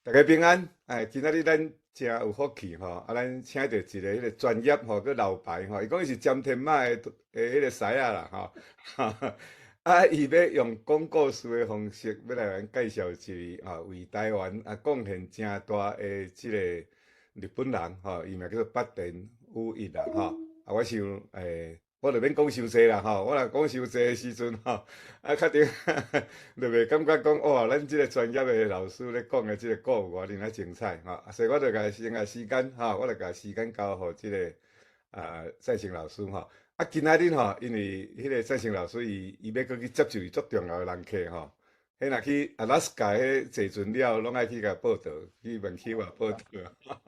大家平安，哎，今仔日咱誠有福氣吼，啊，咱請著一个彼个專業吼，閣老牌吼，伊講伊是占天馬的彼个師仔啦吼，啊，伊欲用講故事的方式，欲來咱介紹一位啊，為台灣啊貢獻誠大的這個日本人吼，伊名叫做八田與一啦吼，啊，我想我就免講傷濟啦吼，我若講傷濟的時陣吼，啊，確定就袂感覺講哇，咱這个專業的老師咧講的這个故有偌爾仔精彩吼，啊，所以我就共先共時間吼，我就共時間交予這个啊再生老師吼。啊，今仔日吼，因為彼个再生老師伊欲閣去接受伊足重要的人客吼，彼若去阿拉斯加彼坐船了，攏愛去共報到，去問去話報到。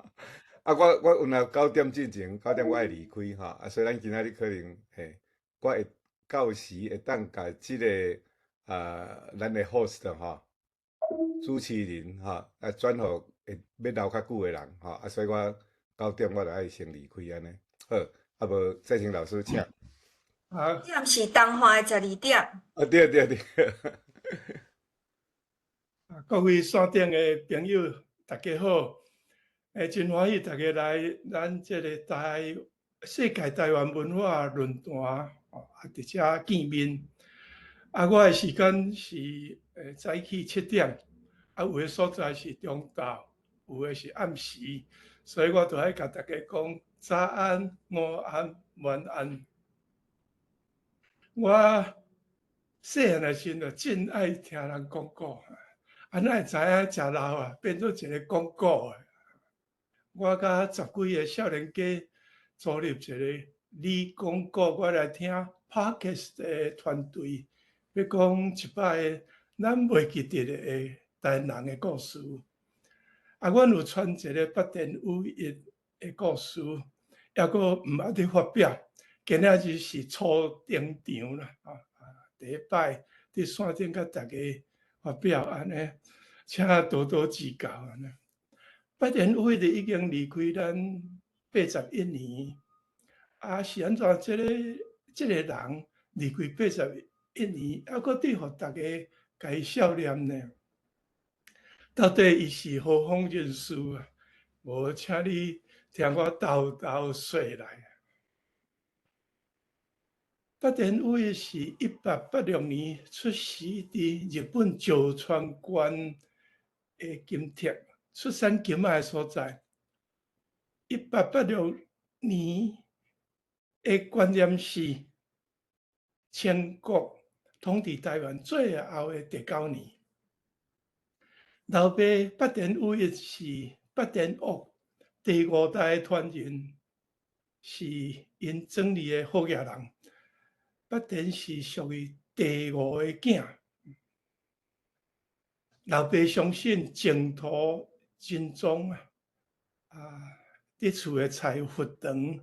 啊，我有若9點進前，九點我愛離開吼，啊，所以咱今仔日可能嘿，我會到時會當共這个啊，咱的 host 吼，主持人吼，啊，轉予會欲留較久的人吼，啊，所以我九點我就愛先離開按呢。好，啊無再請老師請。好。點是彰化的12點。啊，對對對。啊，各位線頂的朋友，大家好。真歡喜大家來咱這个世界台灣文化論壇，哦，啊，佇遮見面。啊，我的時間是早起7點，啊，有的所在是中晝，有的是暗時，所以我就愛共大家講早安、午安、晚安。我細漢的時陣就真愛聽人講古，啊，哪會知影誠老啊，變做一个講古的。我佮十幾个少年家組入一个你講古，我來聽 Podcast 的團隊，欲講一擺咱袂記得的台灣人的故事。啊，阮有傳一个八田與一的故事，猶閣毋捌佇發表，今仔日是初登場啦，啊啊，第一擺佇線頂共大家發表按呢，請多多指教按呢。八田與一已經離開咱81年，啊，是按怎這个人離開81年，猶閣佇予大家共伊數念呢？到底伊是何方人士啊？無，請你聽我沓沓說來。八田與一是1886年出世佇日本石川縣的金町，出產金仔的所在。1886年的觀念是清國統治台灣最後的第九年。老爸八田與一是八田屋第五代的傳人，是𪜶庄里的好額人。八田是屬於第五个囝。老爸相信淨土真宗啊，啊，佇厝的菜佛堂，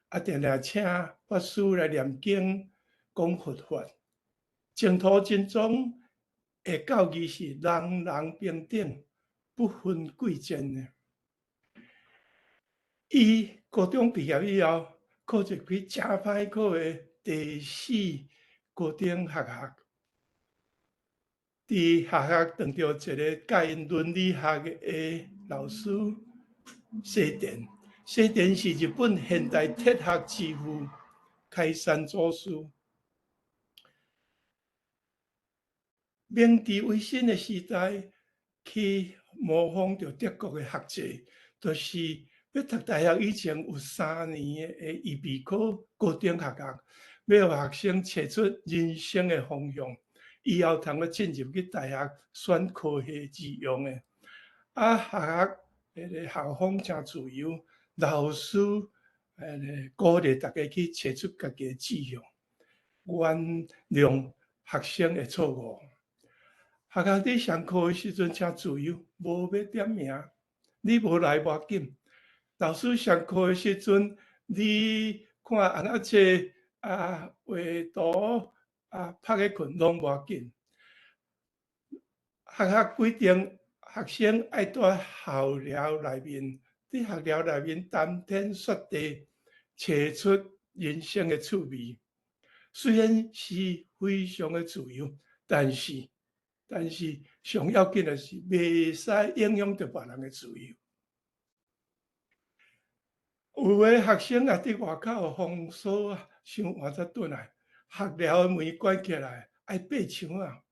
啊，定定請法師來念經講佛法。淨土真宗的教義是人人平等，不分貴賤的。伊高中畢業以後，考入去誠歹考的第四高等學校。佇學校碰著一个教𪜶倫理學的老師西田，西田是日本現代哲學之父，開山祖師。明治維新的時代，去模仿著德國的學制，就是欲讀大學以前有3年的預備考高等學校，欲予學生揣出人生的方向，以後通欲進入去大學選科系之用的。啊，學校彼个校風誠自由，老師鼓勵大家去揣出家己的志向，原諒學生的錯誤。學校佇上課的時陣誠自由，無欲點名，你無來無要緊。老師上課的時陣，你看按怎坐啊，畫圖啊，拍咧睏攏無要緊。學校規定學生愛蹛校寮內面，佇學寮內面談天說地，揣出人生的趣味。雖然是非常的自由，但是上要緊的是，袂使影響著別人的自由。有的學生啊，佇外口風騷啊，傷晚才轉來，學寮的門關起來，愛爬牆仔，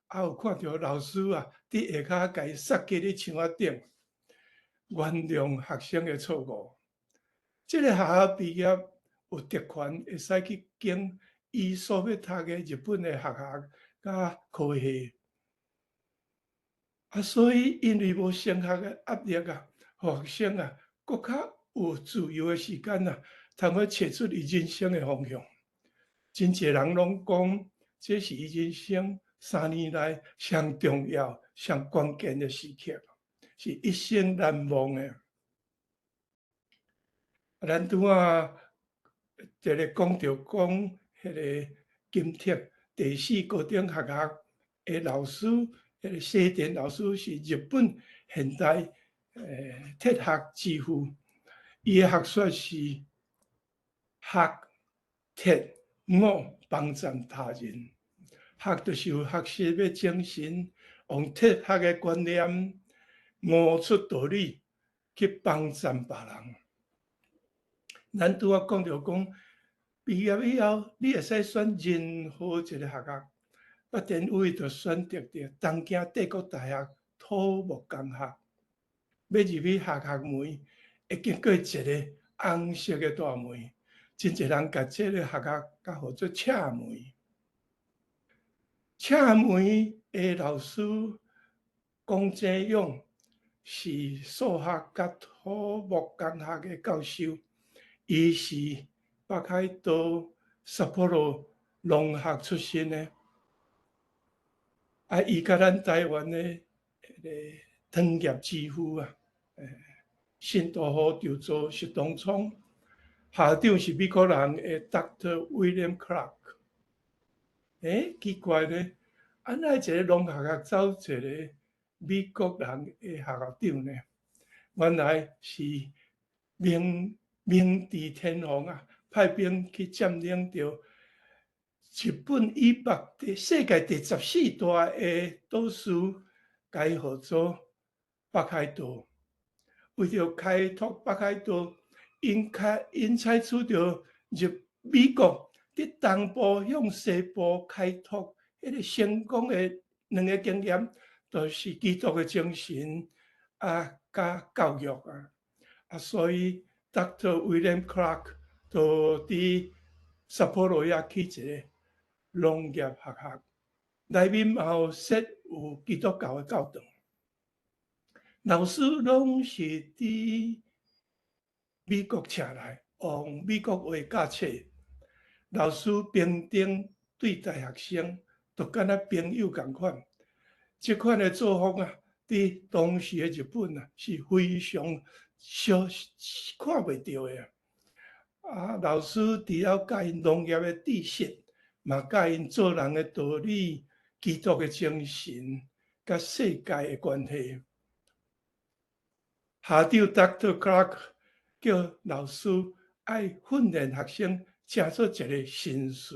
啊有看著老師啊，佇下跤共伊殺起佇牆仔頂，原諒學生的錯誤。這個學校畢業有特權，會使去揀伊所欲讀的日本的學校佮科系。啊，所以因為無升學的壓力啊，學生啊，閣較有自由的時間啊，通去揣出伊人生的方向。真濟人攏講，這是伊人生3年內上重要、上關鍵的時刻，是一生難忘的。咱拄仔一个講著講，彼个金鐵第四高等學校的老師，彼个西田老師是日本現代鐵學之父，伊的學說是學鐵悟幫贊他人。學就是有學習的精神，用鐵學的觀念悟出道理去幫贊別人。咱拄仔講著講，畢業以後，你會使選任何一個學校，北田有一就選擇著東京帝國大學土木工學，欲入去學學門，會經過一个紅色的大門，真濟人共這個學校共號做赤門。赤門的老師龔正勇是數學佮土木工學的教授，伊是北海道札幌農學出身的，啊，伊佮咱台灣的彼个糖業之父啊，新大湖鑄造石東聰，校長是美國人的 Dr. William Clark。欸，奇怪咧，按怎一个農學校走一个美國人的學校長呢？原來是明治天皇啊，派兵去佔領著日本以北的世界第14大的島嶼，共伊號做北海道。為著開拓北海道，𪜶採取著入美國佇東部向西部開拓彼个成功的兩个經驗，就是基督的精神啊，佮教育啊。啊，所以 Dr. William Clark 就佇札幌遐起一个農業學校，內面嘛有設有基督教的教堂，老師攏是佇美國請來，用美國話教冊。老師平等對待學生，就敢若朋友仝款。這款的作風啊，佇當時的日本啊，是非常少看袂著的啊。啊，老師除了教𪜶農業的知識，嘛教𪜶做人的道理、基督的精神、佮世界的關係。校長 Dr. Clark 叫老師愛訓練學生，成做一个紳士。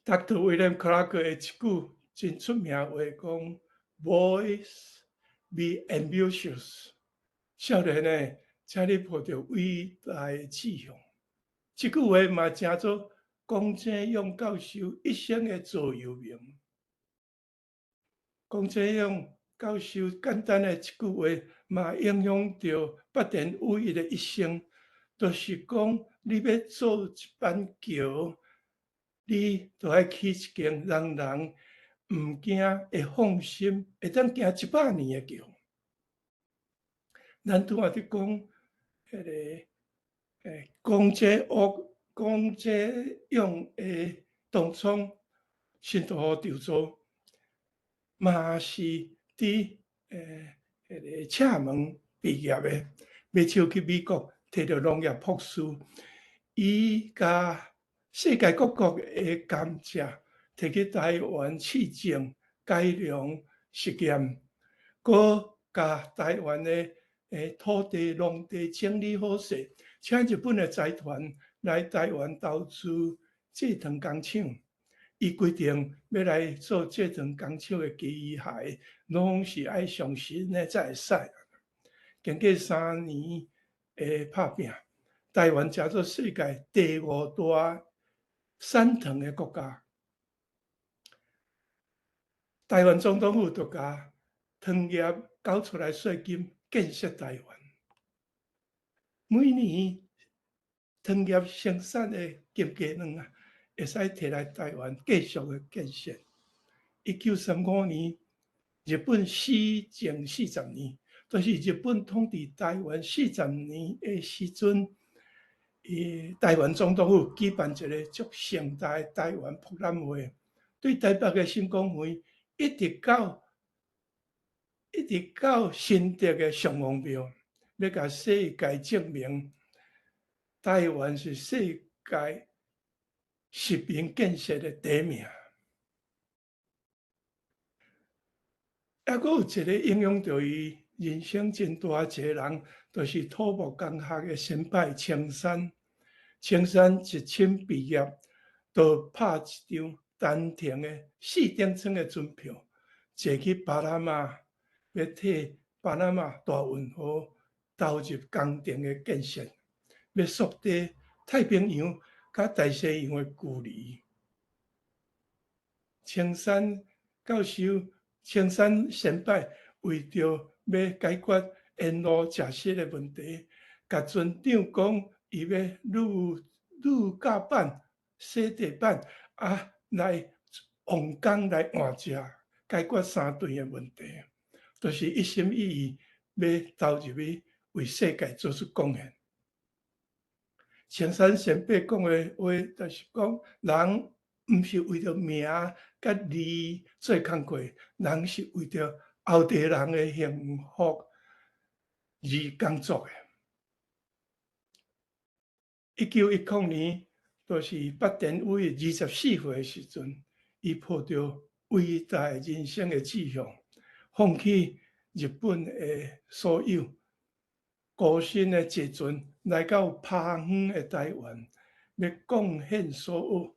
Dr. William Clark 的一句真出名話講：Boys be ambitious。少年呢，請你抱著偉大的志向。這句話嘛，成做龔正勇教授一生的座右銘。龔正勇教授簡單的一句話，嘛影響著北田有一的一生。就是講，你欲做一板橋，你就愛起一間讓人毋驚會放心，會當行100年的橋。咱拄仔佇講，彼个龔正勇的東涌新大湖鑄造，嘛是佇彼个赤門畢業的，欲手去美國摕著農業博士，伊共世界各國的甘蔗摕去台灣試種、改良實驗，閣共台灣的土地、農地整理好勢，請日本的財團來台灣投資製糖工廠。伊規定欲來做製糖工廠的機械，攏是愛上新的才會使。經過3年的拍拚，台灣成做世界第五大產糖的國家。台灣總統府就共糖業繳出來稅金建設台灣。每年糖業生產的金雞卵啊，會使提來台灣繼續的建設。1935年，日本施政四十年，就是日本統治台灣四十年的時陣，伊台灣總統府舉辦一个足盛大的台灣博覽會，對台北的新公園一直到新竹的上王廟，欲共世界證明台灣是世界食品建設的第一名。抑閣有一个影響著伊人生真大一个人，就是土木工學的先輩青山。青山一親畢業，就拍一張單程的四等艙的船票，坐去巴拿馬，欲替巴拿馬大運河投入工程的建設，欲縮短太平洋佮大西洋的距離。青山教授、青山先輩為著欲解決沿路食食的問題，共船長講，伊欲擄甲板、洗地板啊，來王港來換食，解決三頓的問題，就是一心一意欲投入去為世界做出貢獻。青山先輩講的話，就是講人毋是為著名佮利做工課，人是為著後代人的幸福而工作的。1910年，就是八田與一24歲的時陣，伊抱著偉大人生的志向，放棄日本的所有，孤身的坐船來到拋遠的台灣，欲貢獻所學。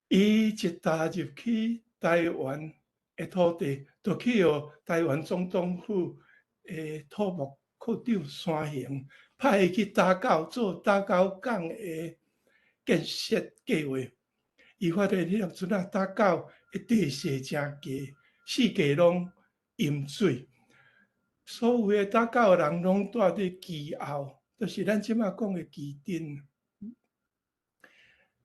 伊一踏入去台灣的土地，就去予台灣總統府的土木課長山形派伊去打狗做打狗港的建設計劃。伊發現彼陣仔打狗的地勢誠低，四界攏淹水，所有的打狗的人攏蹛佇墘後，就是咱這馬講的旗津。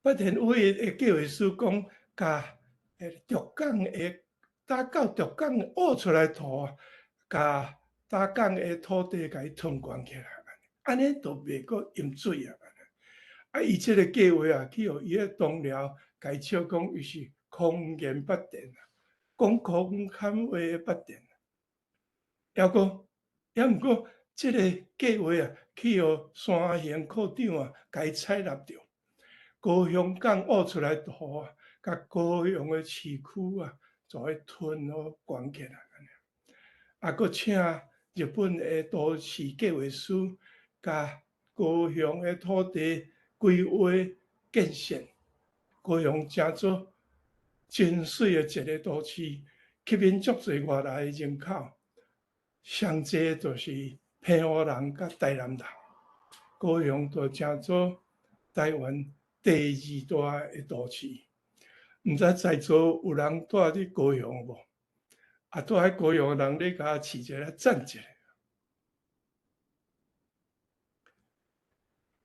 八田與一的計劃書講，共鹿港的打狗鹿港挖出來土，共打港的土地共伊吞關起來，按呢就袂閣淹水啊！啊，伊這个計劃啊，去予伊的同僚共伊笑講，伊是空言八田啊，講空談話的八田。抑毋過，這个計劃啊，去予山形課長啊，共伊採納著。高雄港挖出來土啊，共高雄的市區啊，就去吞予關起來。啊，閣請日本的都市計劃師，共高雄的土地規劃建設，高雄成做真媠的一个都市，吸引足濟外來的人口。上濟就是澎湖人佮台南人，高雄就成做台灣第二大的都市。毋知在座有人蹛佇高雄無？啊，蹛佇高雄的人，你共我試一下，讚一下。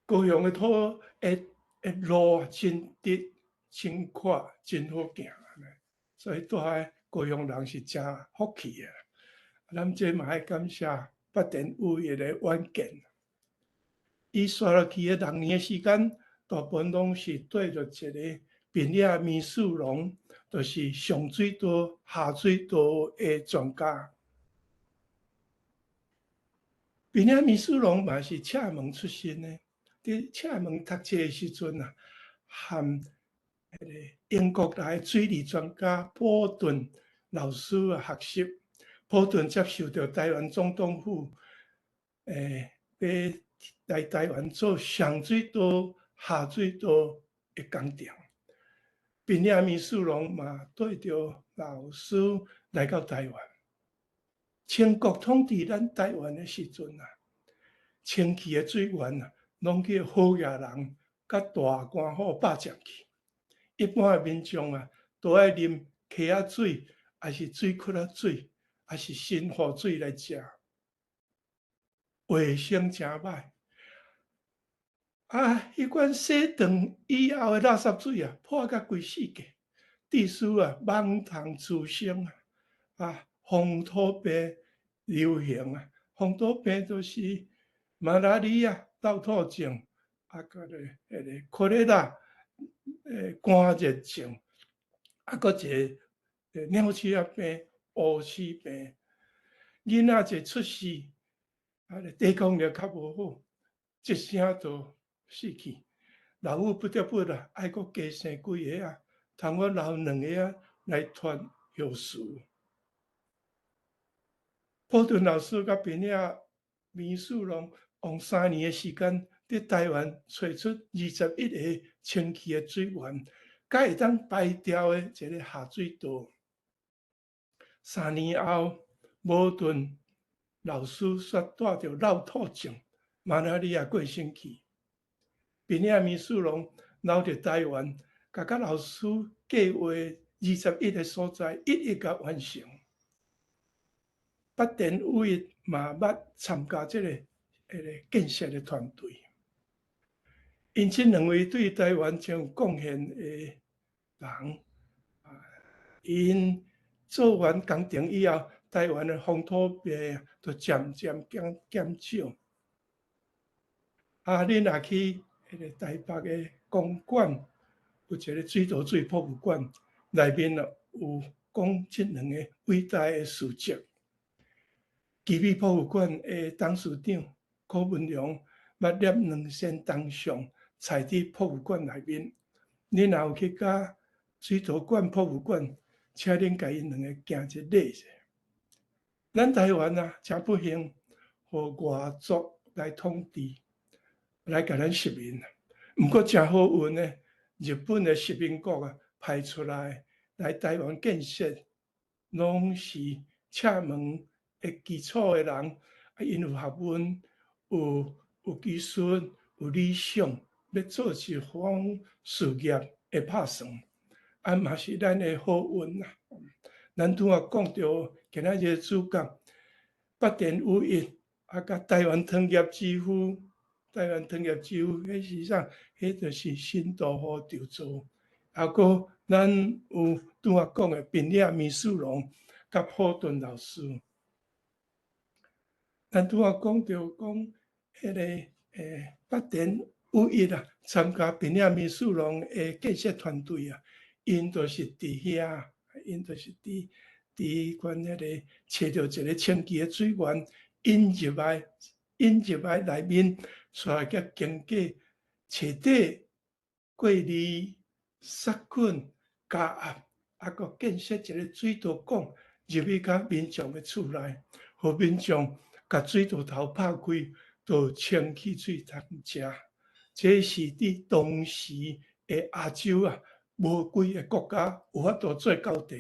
高雄的土的的路真直、真闊、真好行，所以蹛佇高雄人是誠福氣的。咱這嘛愛感謝八田與一的遠見。伊紲落去的6年的時間，大部分攏是綴著一个平野美四郎，就是上水道、下水道的專家。平野美四郎嘛是赤門出身的，佇赤門讀冊的時陣啊，和彼个英國來的水利專家波頓老師啊學習。波頓接受著台灣總統府，欲來台灣做上水道、下水道的工程。便雅明四郎嘛綴著老師來到台灣。清國統治咱台灣的時陣啊，清氣的水源啊，攏去好額人佮大官府霸佔去。一般的民眾啊，都愛啉溪仔水，抑是水窟仔水，抑是新河水來食，衛生誠歹。啊，彼款洗頓以後的垃圾水啊，潑甲規世界，致使啊，蠓蟲滋生啊，啊，風土病流行啊，風土病就是馬拉利亞、漏吐症，啊，閣咧彼個科勒拉、肝熱症，啊，閣一個鳥鼠仔病、烏死病。囡仔一出世，啊，抵抗力較無好，一聲就死去。老母不得不啦，愛閣加生幾个啊，通好留兩个啊來傳後嗣。普頓老師佮便雅明四郎用3年的時間，佇台灣揣出21個清氣的水源，佮會當排掉的一个下水道。3年後，摩頓老師煞帶著漏吐症、馬拉利亞過身去。便雅明四郎留佇台灣，共老師計畫21個所在，一一共完成。八田與一嘛捌參加這个建設的團隊。𪜶這兩位對台灣真有貢獻的人，啊，𪜶做完工程以後，台灣的風土病啊，就漸漸減少。啊，恁若去彼个台北的公館，有一个水道水博物館，內面啊有講這兩个偉大的事蹟。奇美博物館的董事長柯文龍捌攝兩仙銅像採佇博物館內面。恁若有去佮水道館博物館，請恁共𪜶兩个行一禮者。咱台灣啊，誠不幸，予外族來統治，來共咱殖民。毋過誠好運呢，日本的殖民國啊，派出來來台灣建設，攏是赤門的基礎的人，啊，𪜶有學問，有技術，有理想，欲做一番事業的拍算，啊，嘛是咱的好運啊。咱拄仔講著今仔日主角八田與一，啊，佮台灣糖業之父，台灣糖業之父，彼是啥？彼就是新渡戶長造。啊，閣咱有拄仔講的便雅明四郎佮普頓老師。咱拄仔講著講彼个八田與一啊，參加便雅明四郎的建設團隊啊，𪜶就是佇遐，𪜶就是佇款彼个揣著一个清氣的水源，引入來內面，帶來經過徹底過濾、殺菌、加壓，啊，閣建設一个水道管入去到民眾的厝內，予民眾共水道頭拍開，就有清氣水通食。這是佇當時的亞洲啊，無幾个國家有法度做到的。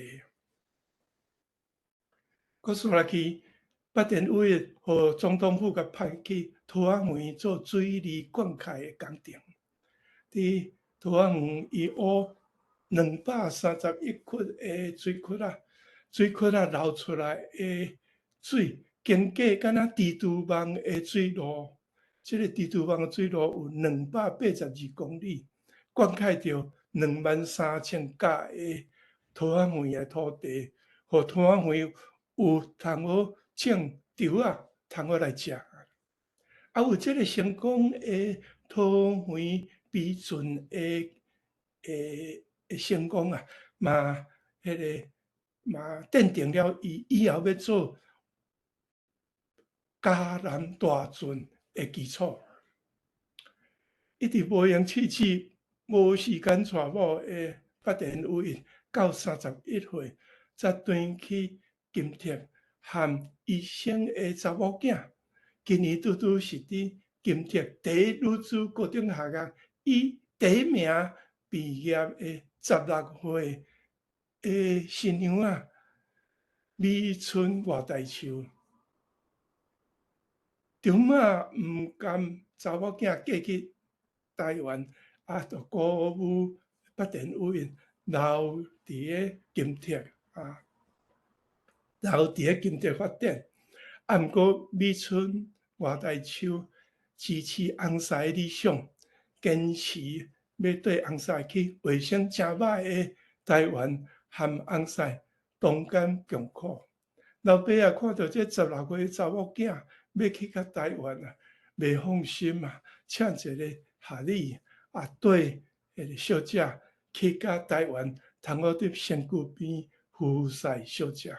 閣煞來去，八田與一予總統府共派去桃仔園做水利灌溉的工程。佇桃仔園，伊挖231窟的水窟仔，水窟仔流出來的水，經過敢若蜘蛛網的水路，這个蜘蛛網的水路有282公里，灌溉著23,000甲的桃仔園的土地，予桃仔園有通好種稻仔，通好來食。啊，有這个成功的桃園埤圳的成功啊，嘛彼个嘛奠定了伊以後欲做嘉南大圳的基礎。一直無閒刺刺，無時間娶某的八田與一，到31歲，才轉去金鐵和醫生的查某囝。今年拄拄是佇金鐵第一女子高等學校以第一名畢業的16歲的新娘仔美春外大樹。丈母毋甘查某囝嫁去台灣，啊，就鼓舞八田與一留佇个金鐵啊，留佇个金鐵發展。啊，毋過美春外大樹支持翁婿的理想，堅持欲綴翁婿去衛生誠歹的台灣，和翁婿同甘共苦。老爸啊，看著這16歲查某囝欲去到台灣啊，袂放心啊，請一个合理啊，綴彼个小姐去到台灣，通好佇身軀邊服侍小姐。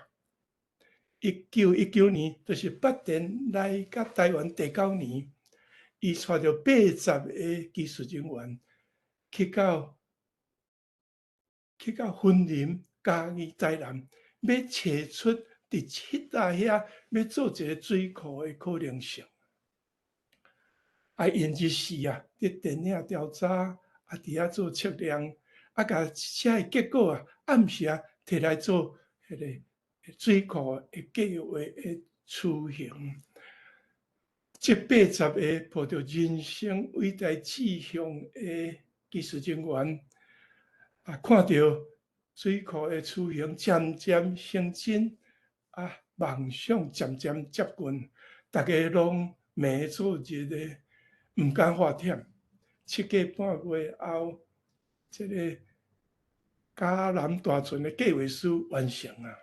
1919年，就是八田來到台灣第九年，伊帶著80個技術人員去到雲林、嘉義、台南，欲揣出佇彼搭遐欲做一个水庫的可能性。啊，𪜶日時啊，佇電影調查，啊，佇遐做測量，啊，共這个結果啊，暗時啊，提來做彼个水庫的計劃的雛形。這80個抱著人生偉大志向的技術人員，啊，看著水庫的雛形漸漸成真，啊，夢想漸漸接近，逐家攏暝做日的，毋敢發忝。7個半月後，這个嘉南大圳的計劃書完成啊！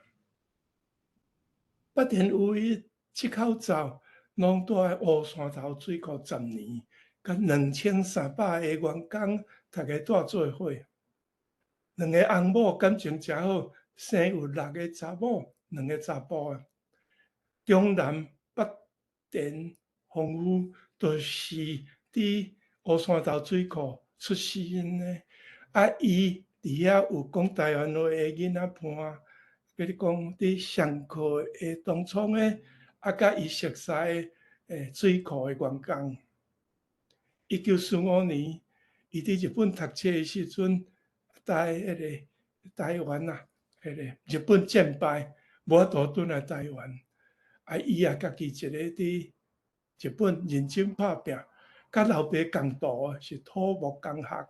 八田與一這口罩，攏蹛佇烏山頭水庫十年，佮2300個員工，逐家蹛做伙。兩个翁某感情誠好，生有六个查某，兩个查埔啊。中南八田豐夫就是佇烏山頭水庫出身的，啊，伊佇遐有講台灣話的囡仔伴，比如講佇上課的同窗的，啊，佮伊熟似的水庫的員工。1945年，伊佇日本讀冊的時陣，彼个台灣啊，彼个日本戰敗，無法度轉來台灣。啊，伊也家己一个佇日本認真拍拚，佮老爸仝途的是土木工學，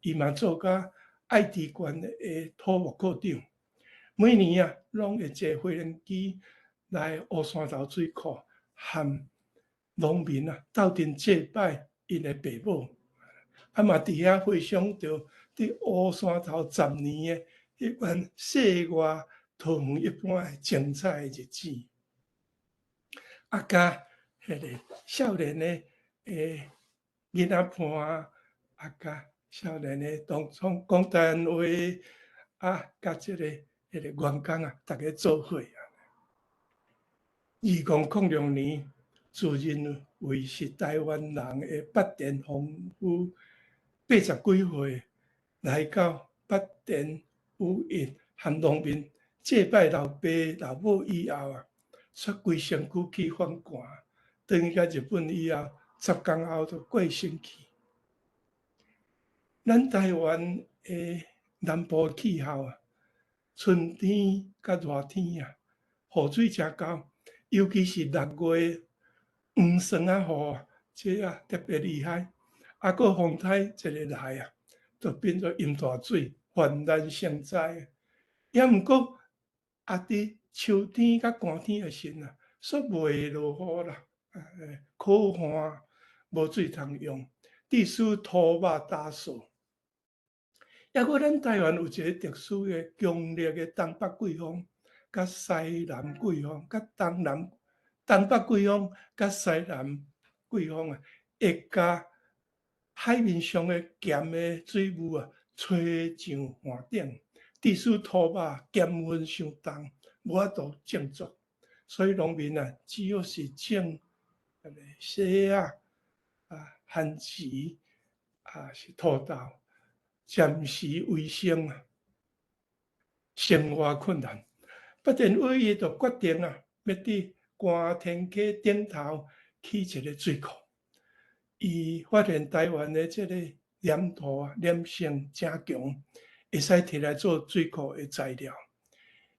伊嘛做甲愛知縣的土木課長。每年啊，攏會坐飛行機來烏山頭水庫，和農民啊鬥陣祭拜𪜶的爸母。啊嘛佇遐回想著佇烏山頭十年的彼段世外桃源一般的精彩的日子。啊，佮彼个少年的囡仔伴，啊，佮少年的同窗講台灣話，啊，佮這个彼个員工啊，逐家做伙啊。2006年，自認為是台灣人的八田豐夫，80幾歲來到八田與一和農民祭拜老爸老母以後啊，煞規身軀起反寒，轉去到日本以後，10工後就過身去。咱台灣的南部氣候啊，春天佮熱天啊，雨水誠夠，尤其是6月黃霜仔雨啊，這啊特別厲害。啊，閣風颱一个來啊，就變做淹大水，泛濫成災。抑毋過啊，佇秋天佮寒天的時陣啊，煞袂落雨啦，苦旱，無水通用，致使土肉打掃。抑閣咱台灣有一个特殊的強烈的東北季風，佮西南季風，佮東南東北季風佮西南季風啊，會共海面上的鹹的水霧啊，吹上岸頂，致使土肉鹹分傷重，無法度種作。所以農民啊，主要是種彼个苋仔啊、番薯啊，是土豆，暫時維生啊，生活困難。八田與一就決定啊，欲佇官田溪頂頭起一个水庫。伊發現台灣的這个黏土啊，黏性誠強，會使提來做水庫的材料。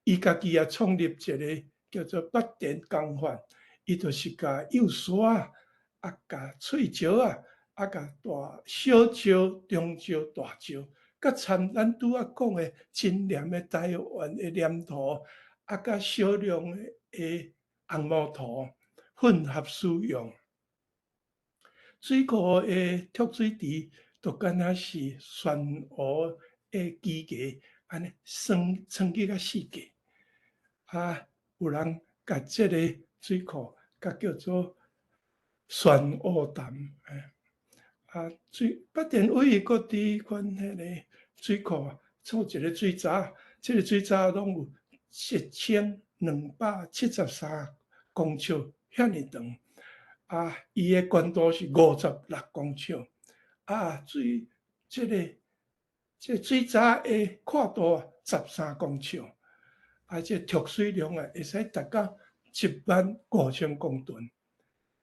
伊家己也創立一个叫做八田工法，伊就是共幼沙啊，共碎石仔，啊，共大小石、中石、大石，佮摻咱拄仔講的真黏的台灣的黏土，啊，佮少量的紅毛土混合使用。水庫的蓄水池，就敢若是旋湖的基底，按呢算撐起較四格。啊，有人共這个水庫共叫做旋湖潭。啊，水八田與一閣佇阮彼个水庫做一个水閘，這个水閘攏有1273公尺遐爾長。啊，伊的懸度是56公尺。啊，水這个這個水閘的闊度啊，13公尺。啊，這蓄水量啊，會使達到1萬5000公噸，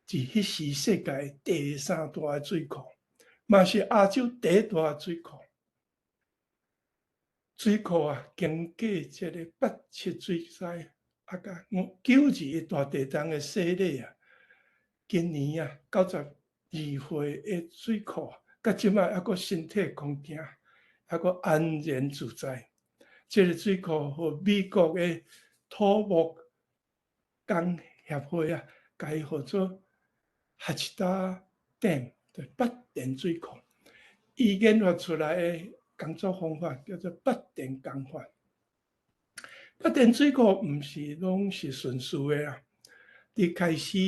是彼時世界第三大的水庫，嘛是亞洲第一大的水庫。水庫啊，經過這个87水災，啊，佮9·21大地震的洗禮啊，今年啊，92歲的水庫，到這擺猶閣身體康健，猶閣安然自在。這个水庫予美國的土木工協會啊，共伊號做 Hachita Dam，就八田水庫。伊研發出來的工作方法叫做八田工法。八田水庫毋是攏是順遂的啊！佇開始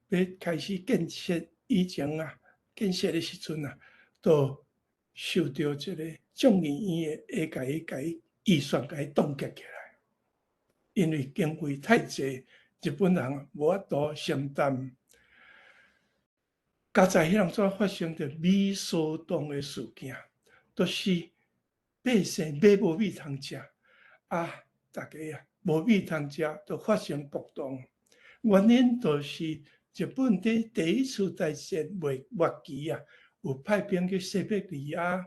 欲開始建設以前啊，建設的時陣啊，就受著這个眾議院的會共伊共伊預算共伊凍結起來，因為經費太濟，日本人無法度承擔。加在彼當陣發生著米騷動的事件，就是百姓買無米通食，啊，大家啊無米通食，就發生暴動。原因就是日本佇第一次大戰末末期啊，有派兵去西伯利亞，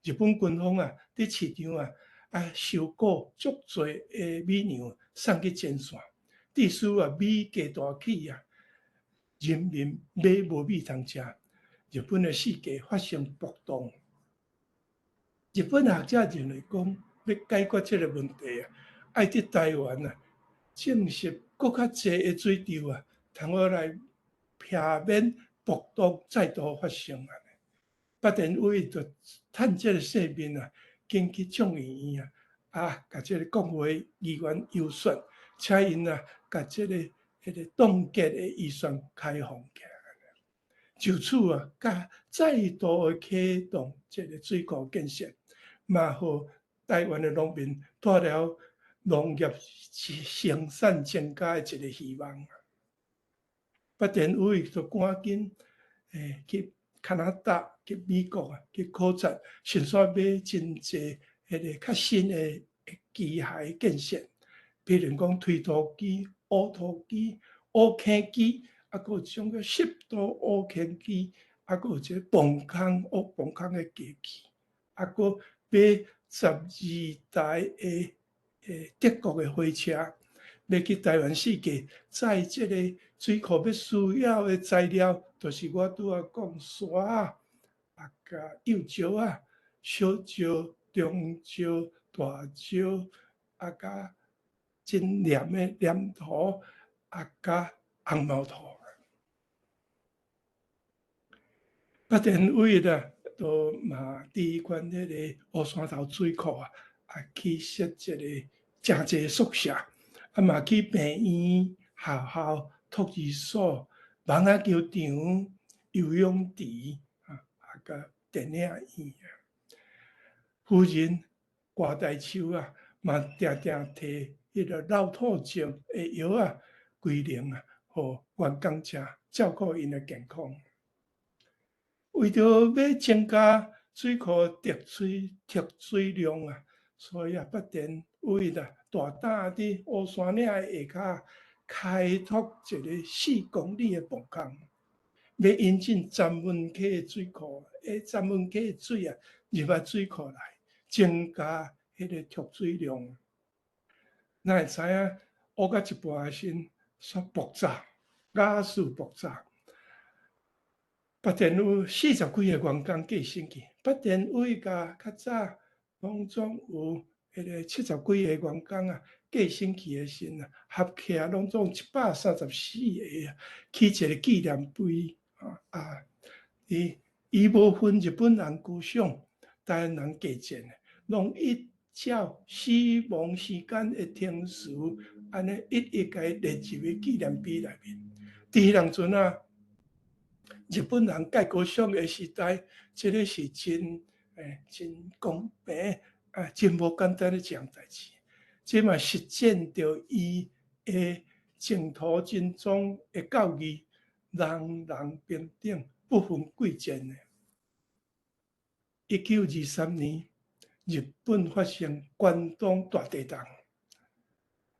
日本軍方啊，佇市場啊啊收購足濟的米糧送去前線，致使啊米價大起啊，人民買無米通食，日本的市價發生暴動。日本學者認為講，欲解決這个問題啊，愛佇台灣啊種植閣較濟的水稻啊，通好來避免暴動再度發生啊。八田與一就趁這个勢面啊，緊去眾議院啊，啊，共這个國會議員遊說，請𪜶啊，共這个彼个凍結的預算開放起來。就此啊，佮再度的啟動這个水庫建設，嘛予台灣的農民帶來農業生產增加的一个希望。八田與一就趕緊去加拿大、去美國啊，去考察，順紲買真濟彼个較新的機械建設，比如講推土機、挖土機、挖坑機，啊，閣有一種叫濕土挖坑機，啊，閣有一个磅空挖磅空的機器，啊，閣買12台的德國的火車，欲去台灣四界載這个水庫欲需要的材料，就是我拄仔講沙啊，佮幼石仔、小石、中石、大石，啊，佮真黏的黏土，啊，佮紅毛土。八田與一啊，都嘛佇阮彼个烏山頭水庫啊，啊去設一个誠濟宿舍，啊嘛去病院、學校、托兒所、網仔球場、游泳池，啊啊佮電影院啊。夫人郭大秋啊，嘛定定提彼个老兔症的藥仔規能啊，予員工食，照顧𪜶的健康。為著欲增加水庫蓄水量啊，所以啊，八田與一啊，大膽佇烏山嶺的下跤開拓一个4公里的磅空，欲引進三文溪的水庫，三文溪的水啊入來水庫內，增加彼个蓄水量。咱會知影學到一半的時陣，煞爆炸，瓦斯爆炸。北電有四十幾个員工過身去，北電位共較早攏總有彼个七十幾个員工啊過身去的時陣啊，合起來攏總134個啊，起一个紀念碑啊啊！伊伊無分日本人孤賞、台灣人過節的，攏依照死亡時間的程序，按呢一一共伊列入去紀念碑內面。佇彼當陣啊，日本人蓋高賞的時代，這个是真欸真公平啊，真無簡單的一項代誌。這嘛實踐著伊的淨土真宗的教義，人人平等，不分貴賤的。1923年，日本發生關東大地震，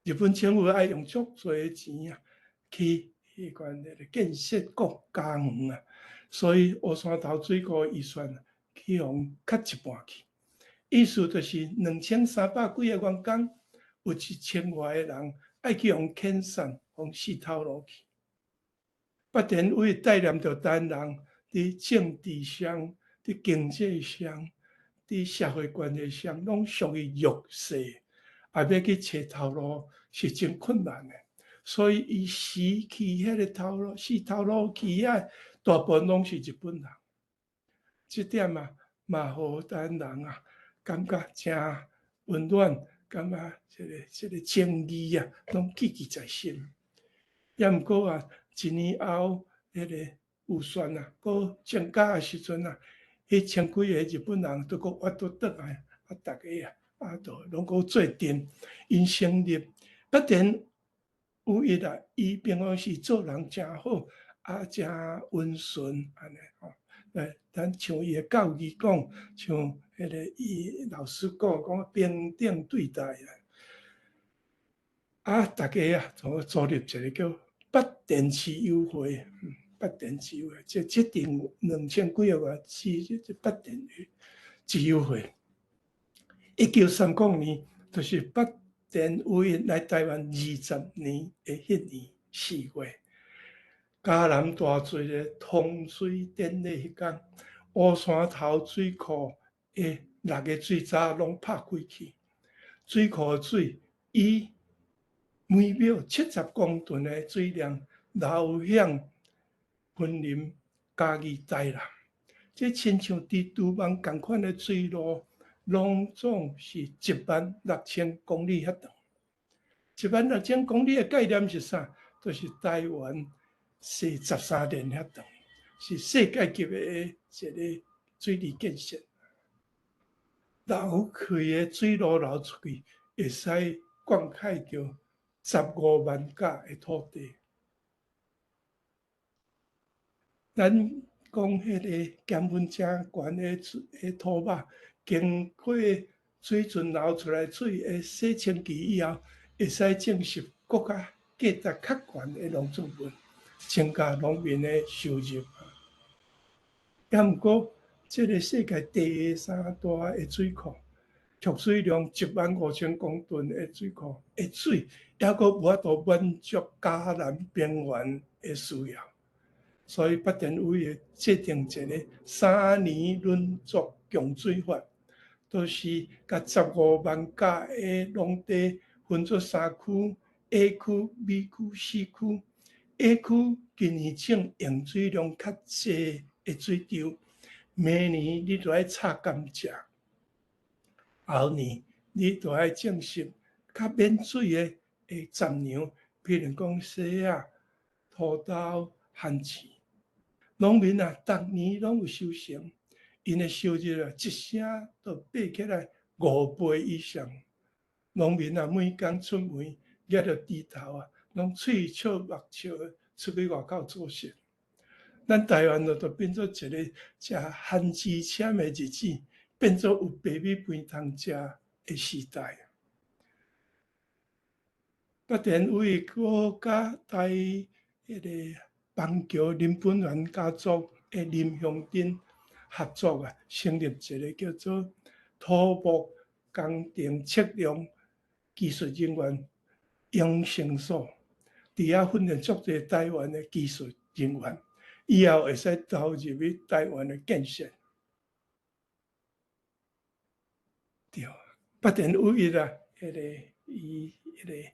日本政府愛用足濟錢啊，去彼款那个建設國家園啊，所以烏山頭水庫預算去予刣一半去，意思就是2300幾个員工，有1000外个人愛去予遣散，予死頭路去。北電為帶念著台灣人佇政治上、佇經濟上、佇社會關係上，攏屬於弱勢，也欲去揣頭路是真困難的。所以伊死去彼个頭路，死頭路去遐，大部分攏是日本人。這點啊，嘛予台灣人啊，感覺誠溫暖，感覺這個情義啊，攏記記在心。也毋過啊，一年後，彼个預算啊，閣增加的時陣啊，彼千幾個日本人都閣挖倒轉來，啊，逐个啊，啊，都攏閣做陣，𪜶成立北電有一啊，伊平常時做人誠好，啊，誠溫順按呢吼。來，咱像伊的教義講，像彼个伊老師講講平等對待啦。啊，逐家啊，組組立一個叫北電市友會，北電市友會，這這頂2000幾個外是這北電市友會。1930年，就是北電唯一來台灣20年的彼年4月，嘉南大圳的通水典禮彼工，烏山頭水庫的六个水閘攏拍開去，水庫的水以每秒70公噸的水量流向雲林、嘉義、台南。這親像蜘蛛網仝款的水路，攏總是1萬6千公里遐長。1萬6千公里的概念是啥？就是台灣踅13連遐長，是世界級的一个水利建設。流開的水路流出去，會使灌溉著15萬甲的土地。咱講彼个鹽分誠懸的水的土肉，經過水圳流出來水的洗清池以後，會使種植閣較價值較懸的農作物，增加農民的收入。也毋過，這个世界第三大的水庫，蓄水量1萬5千公噸的水庫的水，猶閣無法度滿足嘉南平原的需要。所以北電委會制定一个三年輪作供水法，就是共15萬甲的農地分做三區：A 區、B 區、C 區。A 區今年種用水量較濟的水稻，明年你就愛插甘蔗；後年你就愛種植較免水的的雜糧，比如講萵仔、土豆、番薯。農民啊，逐年攏有收成，𪜶的收入啊，一聲就爬起來5倍以上。農民啊，每工出門舉著鋤頭啊，攏喙笑目笑出去外口做事。咱台灣就就變做一个食番薯簽的日子，變做有白米飯通食的時代。北電委閣佮台彼个邦橋林本源家族的林香珍合作啊，成立一个叫做土木工程測量技術人員養成所，佇遐訓練足濟台灣的技術人員，以後會使投入去台灣的建設。對，北田有一啊，彼个伊彼个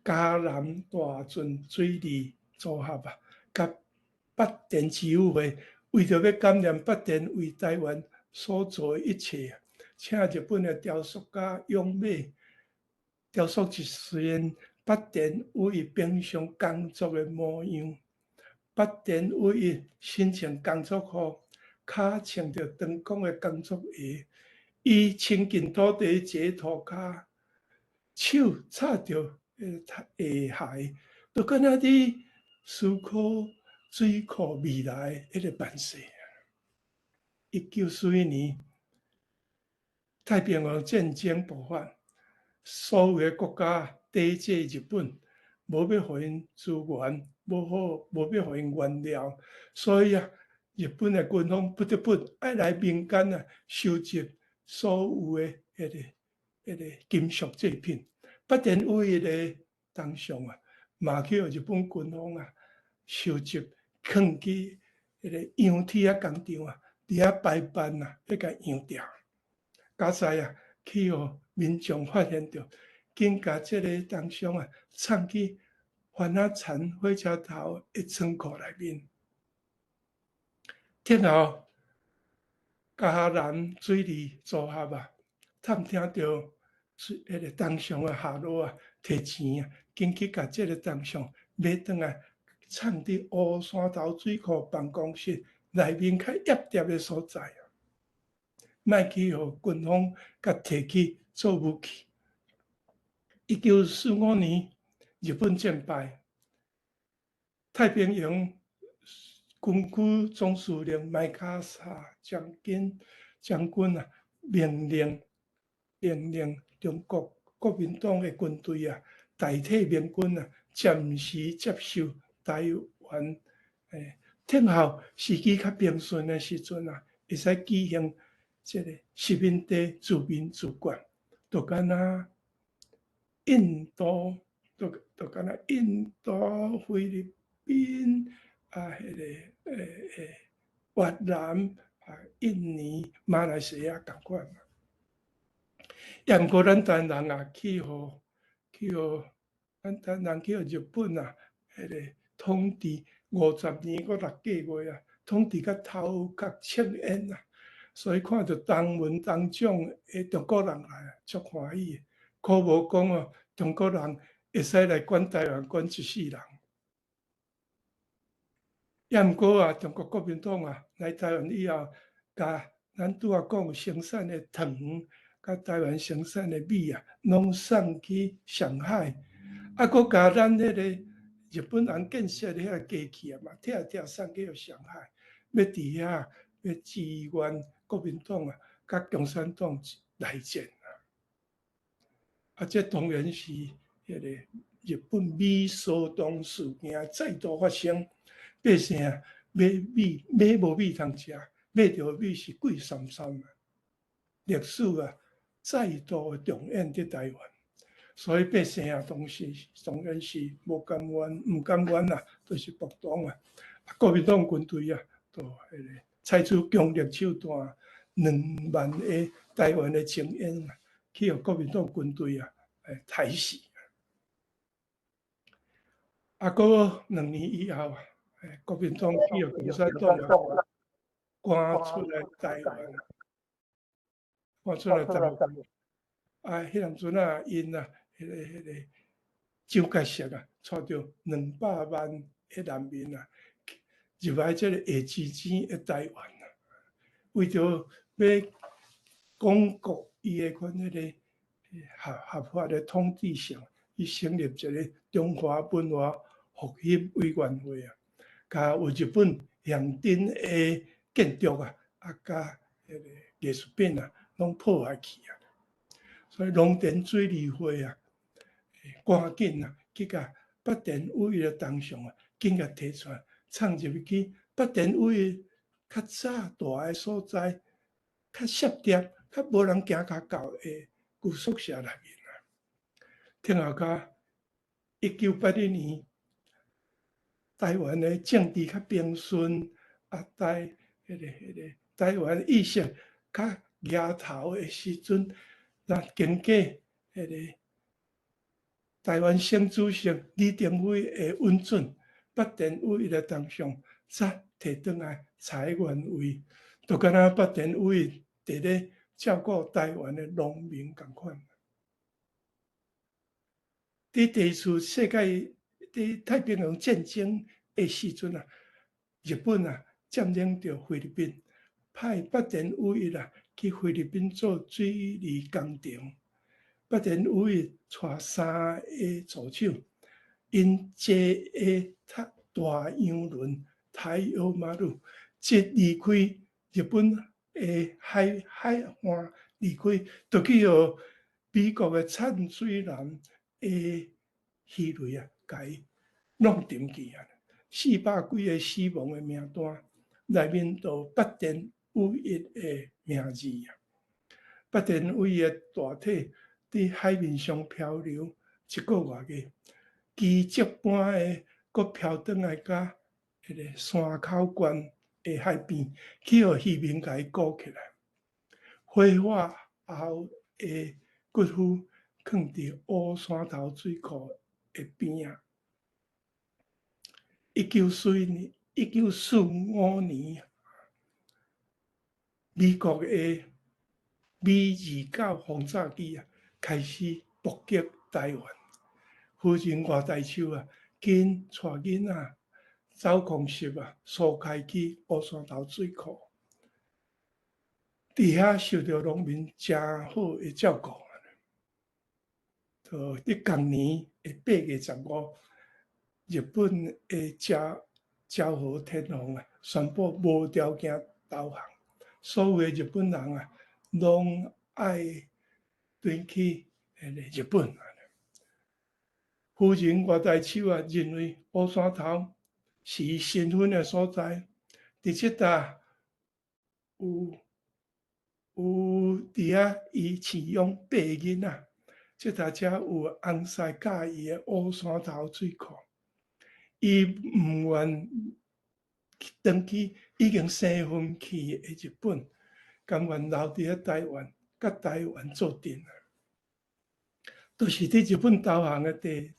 嘉南大圳水利組合啊，佮北田市府會為著欲感念北田為台灣所做的一切啊，請日本的雕塑家勇美雕塑一尊北田有一平常工作的模樣。北田有一身穿工作服，跤穿著長管的工作鞋，伊親近土地這塗跤，手插著下鞋，就敢若佇思考水庫未來彼个辦勢。1941年，太平洋戰爭爆發，所有的國家抵制日本，無欲予𪜶資源，無好，無欲予𪜶原料，所以啊，日本的軍方不得不愛來民間啊收集所有的彼个金屬製品。北田有一的銅像啊，嘛去予日本軍方啊收集，囥去彼个洋鐵仔工廠啊，佇遐排班啊，欲共揚掉。佳哉啊，去予民眾發現著，緊共這个銅像啊，藏去番仔田火車頭的倉庫內面。天後，嘉南水利組合啊，探聽著彼个銅像的下落啊，提錢啊，緊去共這个銅像買轉來，藏佇烏山頭水庫辦公室內面較掖諜的所在啊，莫去予軍方共提去做武器。1945年，日本戰敗，太平洋軍區總司令麥卡薩將軍啊，命令中國國民黨的軍隊啊，代替盟軍啊，暫時接受台灣。等候時機較平順的時陣啊，會使舉行這个殖民地自民自決，就敢若印度，就敢若印度、菲律賓啊，彼个越南啊、印尼、馬來西亞仝款嘛。也毋過咱台灣人啊，去予咱台灣人去予日本啊，彼个統治50年閣6個月啊，統治甲頭殼青煙啊，所以看著東文東蔣的中國人來，足歡喜的。可無講哦，中國人會使來管台灣管一世人。也毋過啊，中國國民黨啊來台灣以後，共咱拄仔講生產的糖，佮台灣生產的米啊，攏送去上海，啊，閣共咱彼个日本人建設的彼个機器啊嘛，拆拆送去予上海，欲佇遐欲支援國民黨啊，佮共產黨內戰啊。啊，這當然是彼個日本米騷動事件再度發生，百姓買米買無米通食，買著米是貴參參啊。歷史啊，再度重演佇台灣，所以百姓啊，當時當然是無甘願，毋甘願啊，就是暴動啊。啊，國民黨軍隊啊，就彼个採取強力手段，2萬個台灣的精英啊，去予國民黨軍隊啊，刣死。啊，閣2年以後啊，國民黨去予共產黨啊趕出來台灣，趕出來台灣。啊，彼當陣啊，𪜶啊，彼个蔣介石啊，帶著200萬的難民啊，入來這個下之錢的台灣啊，為著欲鞏固伊的款彼个合法的統治性，伊成立一個中華文化復興委員會啊，共有日本現頂的建築啊，啊，佮彼个藝術品啊，攏破壞去啊。所以農田水利會啊，趕緊啊，去共北田有一的銅像啊，緊共提出來，藏入去北田有一較早蹛的所在，較澀諜，較無人行較到的舊宿舍內面啊。聽後較1981年，台灣的政治較平順，啊，台彼个彼个台灣意識較額頭的時陣，咱經過彼个台灣省主席李登輝的允准，北田有一的銅像才提轉來柴原位，就敢若北田有一佇咧照顧台灣的農民仝款。佇第二次世界佇太平洋戰爭的時陣啊，日本啊佔領著菲律賓，派北田有一啊去菲律賓做水利工程。北田有一帶三个助手，𪜶坐的大洋輪太陽馬路，一離開日本的海岸離開，就去予美國的潛水艦的魚雷啊，共伊弄沉去啊！400幾个死亡的名單內面都有北田有一的名字啊！北田有一的大體佇海面上漂流一個外月，奇蹟般的閣飄轉來佮彼个山口縣的海邊，去予漁民共伊顧起來。火化後的骨灰囥佇烏山頭水庫的邊仔。1945年，美國的米29轟炸機啊，開始爆擊台灣。夫人外大秋啊，緊帶囡仔走空襲啊，疏開去烏山頭水庫，佇遐受著農民誠好的照顧。就佇仝年的8月15，日本的昭和天皇啊，宣布無條件投降，所有的日本人啊，攏愛轉去彼个日本。夫人外大秋啊，認為烏山頭是伊新婚的所在，佇這搭有佇遐伊飼養八個囡仔，這搭才有翁婿教伊的烏山頭水庫。伊毋願轉去已經生分去的日本，甘願留佇咧台灣，佮台灣做陣啊。就是佇日本投降的第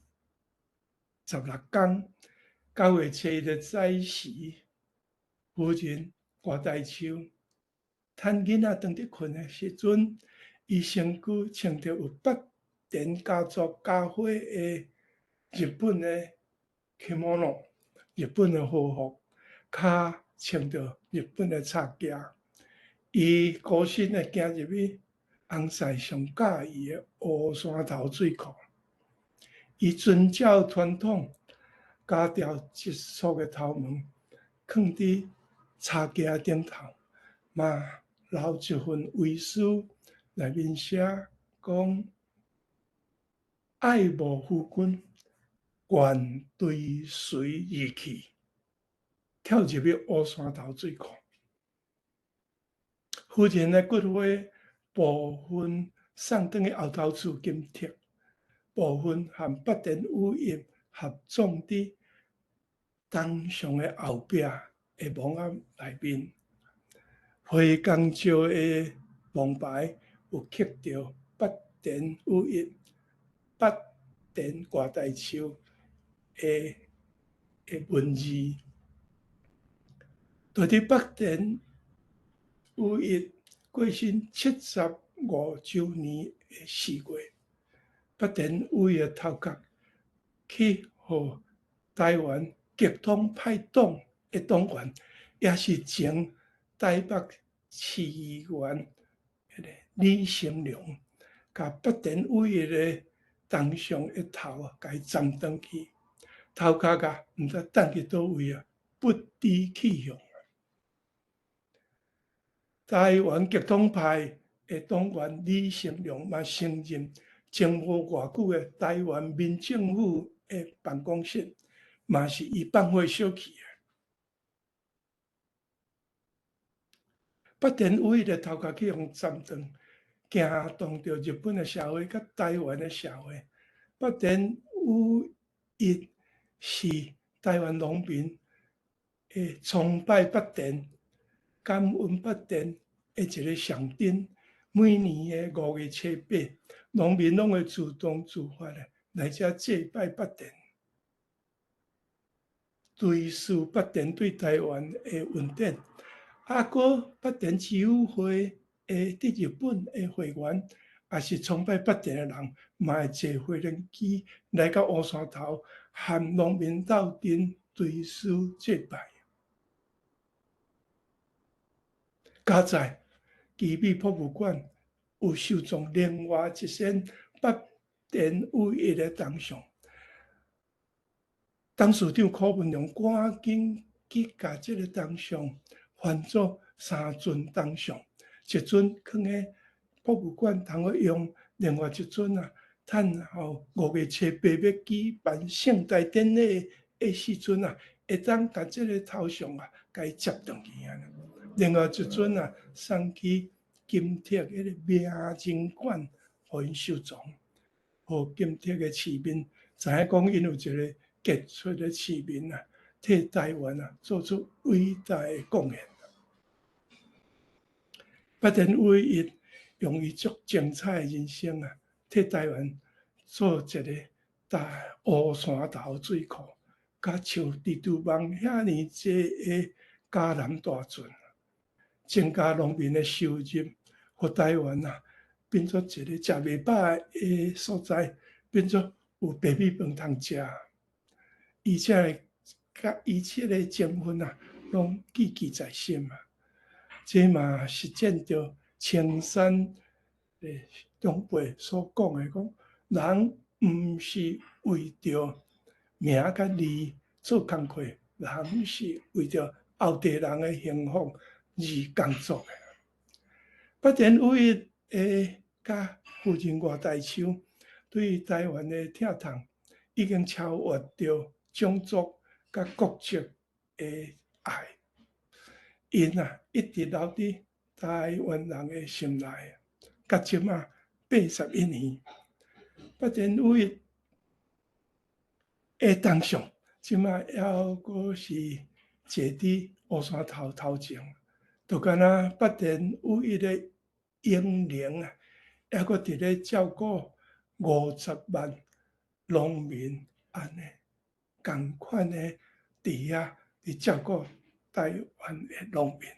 16工，9月7日的早時，夫人外大秋趁囡仔當佇睏的時陣，伊身軀穿著有北田家族家徽的日本的 kimono，日本的和服，跤穿著日本的插屐，伊孤身的行入去翁婿上佮意的烏山頭水庫。伊遵照傳統，鉸掉一束的頭毛，囥佇插屐頂頭，嘛留一份遺書，內面寫講：愛慕夫君，願追隨而去，跳入去烏山頭水庫。夫人的骨灰部分送轉去後頭厝金鐵，部分和北田有一合葬佇銅像的後壁的墓仔內面。回江石的墓牌有刻著北田有一、北田外大秋的文字。就佇北田有一過身75週年的4月，北田有一的頭殼去予台灣極統派黨的黨員，也是前台北市議員彼个李成龍，共北田有一的銅像的頭啊，共伊斬轉去，頭殼啊，毋知擲去佗位啊，不知去向。台灣極統派的黨員李成龍嘛承認，前無偌久的台灣民政府的辦公室，嘛是伊放火燒去的。北田有一的頭殼去予斬斷，驚動著日本的社會佮台灣的社會。八田與一是台灣農民會崇拜八田、感恩八田的一個象徵。每年的五月初八，農民攏會自動自發的來遮祭拜八田，追思八田對台灣的恩典。啊，閣八田輜友會的佇日本的會員，也是崇拜八田的人，嘛會坐飛輪機來到烏山頭，和農民鬥陣追思祭拜。佳哉，奇美博物館有收藏另外一身八田與一的銅像。董事長柯文龍趕緊去共這个銅像翻做三尊銅像，一尊囥佇博物館通好用，另外一尊啊，趁吼五月初八欲舉辦盛大典禮的時陣啊，會當共這个頭像啊，共伊接轉去啊。另外一尊啊，送去金鐵彼个名人館，予𪜶收藏，予金鐵的市民知影講，𪜶有一个傑出的市民啊，替台灣啊做出偉大的貢獻。八田與一用伊足精彩的人生啊，替台灣做一个大烏山頭水庫，佮像蜘蛛網遐爾濟的嘉南大圳，增加農民的收入，予台灣啊變做一个食袂飽的所在，變做有白米飯通食。伊這个佮伊這个情分啊，攏記記在心啊。這嘛實踐著青山的長輩所講的，講人毋是為著名佮利做工課，人是為著後代人的幸福而工作的。八田與一的佮夫人外大秋對台灣的疼痛，已經超越著種族佮國籍的愛。𪜶啊，一直留佇台灣人的心內，到這馬81年。八田與一的銅像，這馬猶閣是坐佇烏山頭頭前，就敢若八田與一的英靈啊，猶閣佇咧照顧50萬農民，按呢仝款的佇遐佇照顧台灣的農民。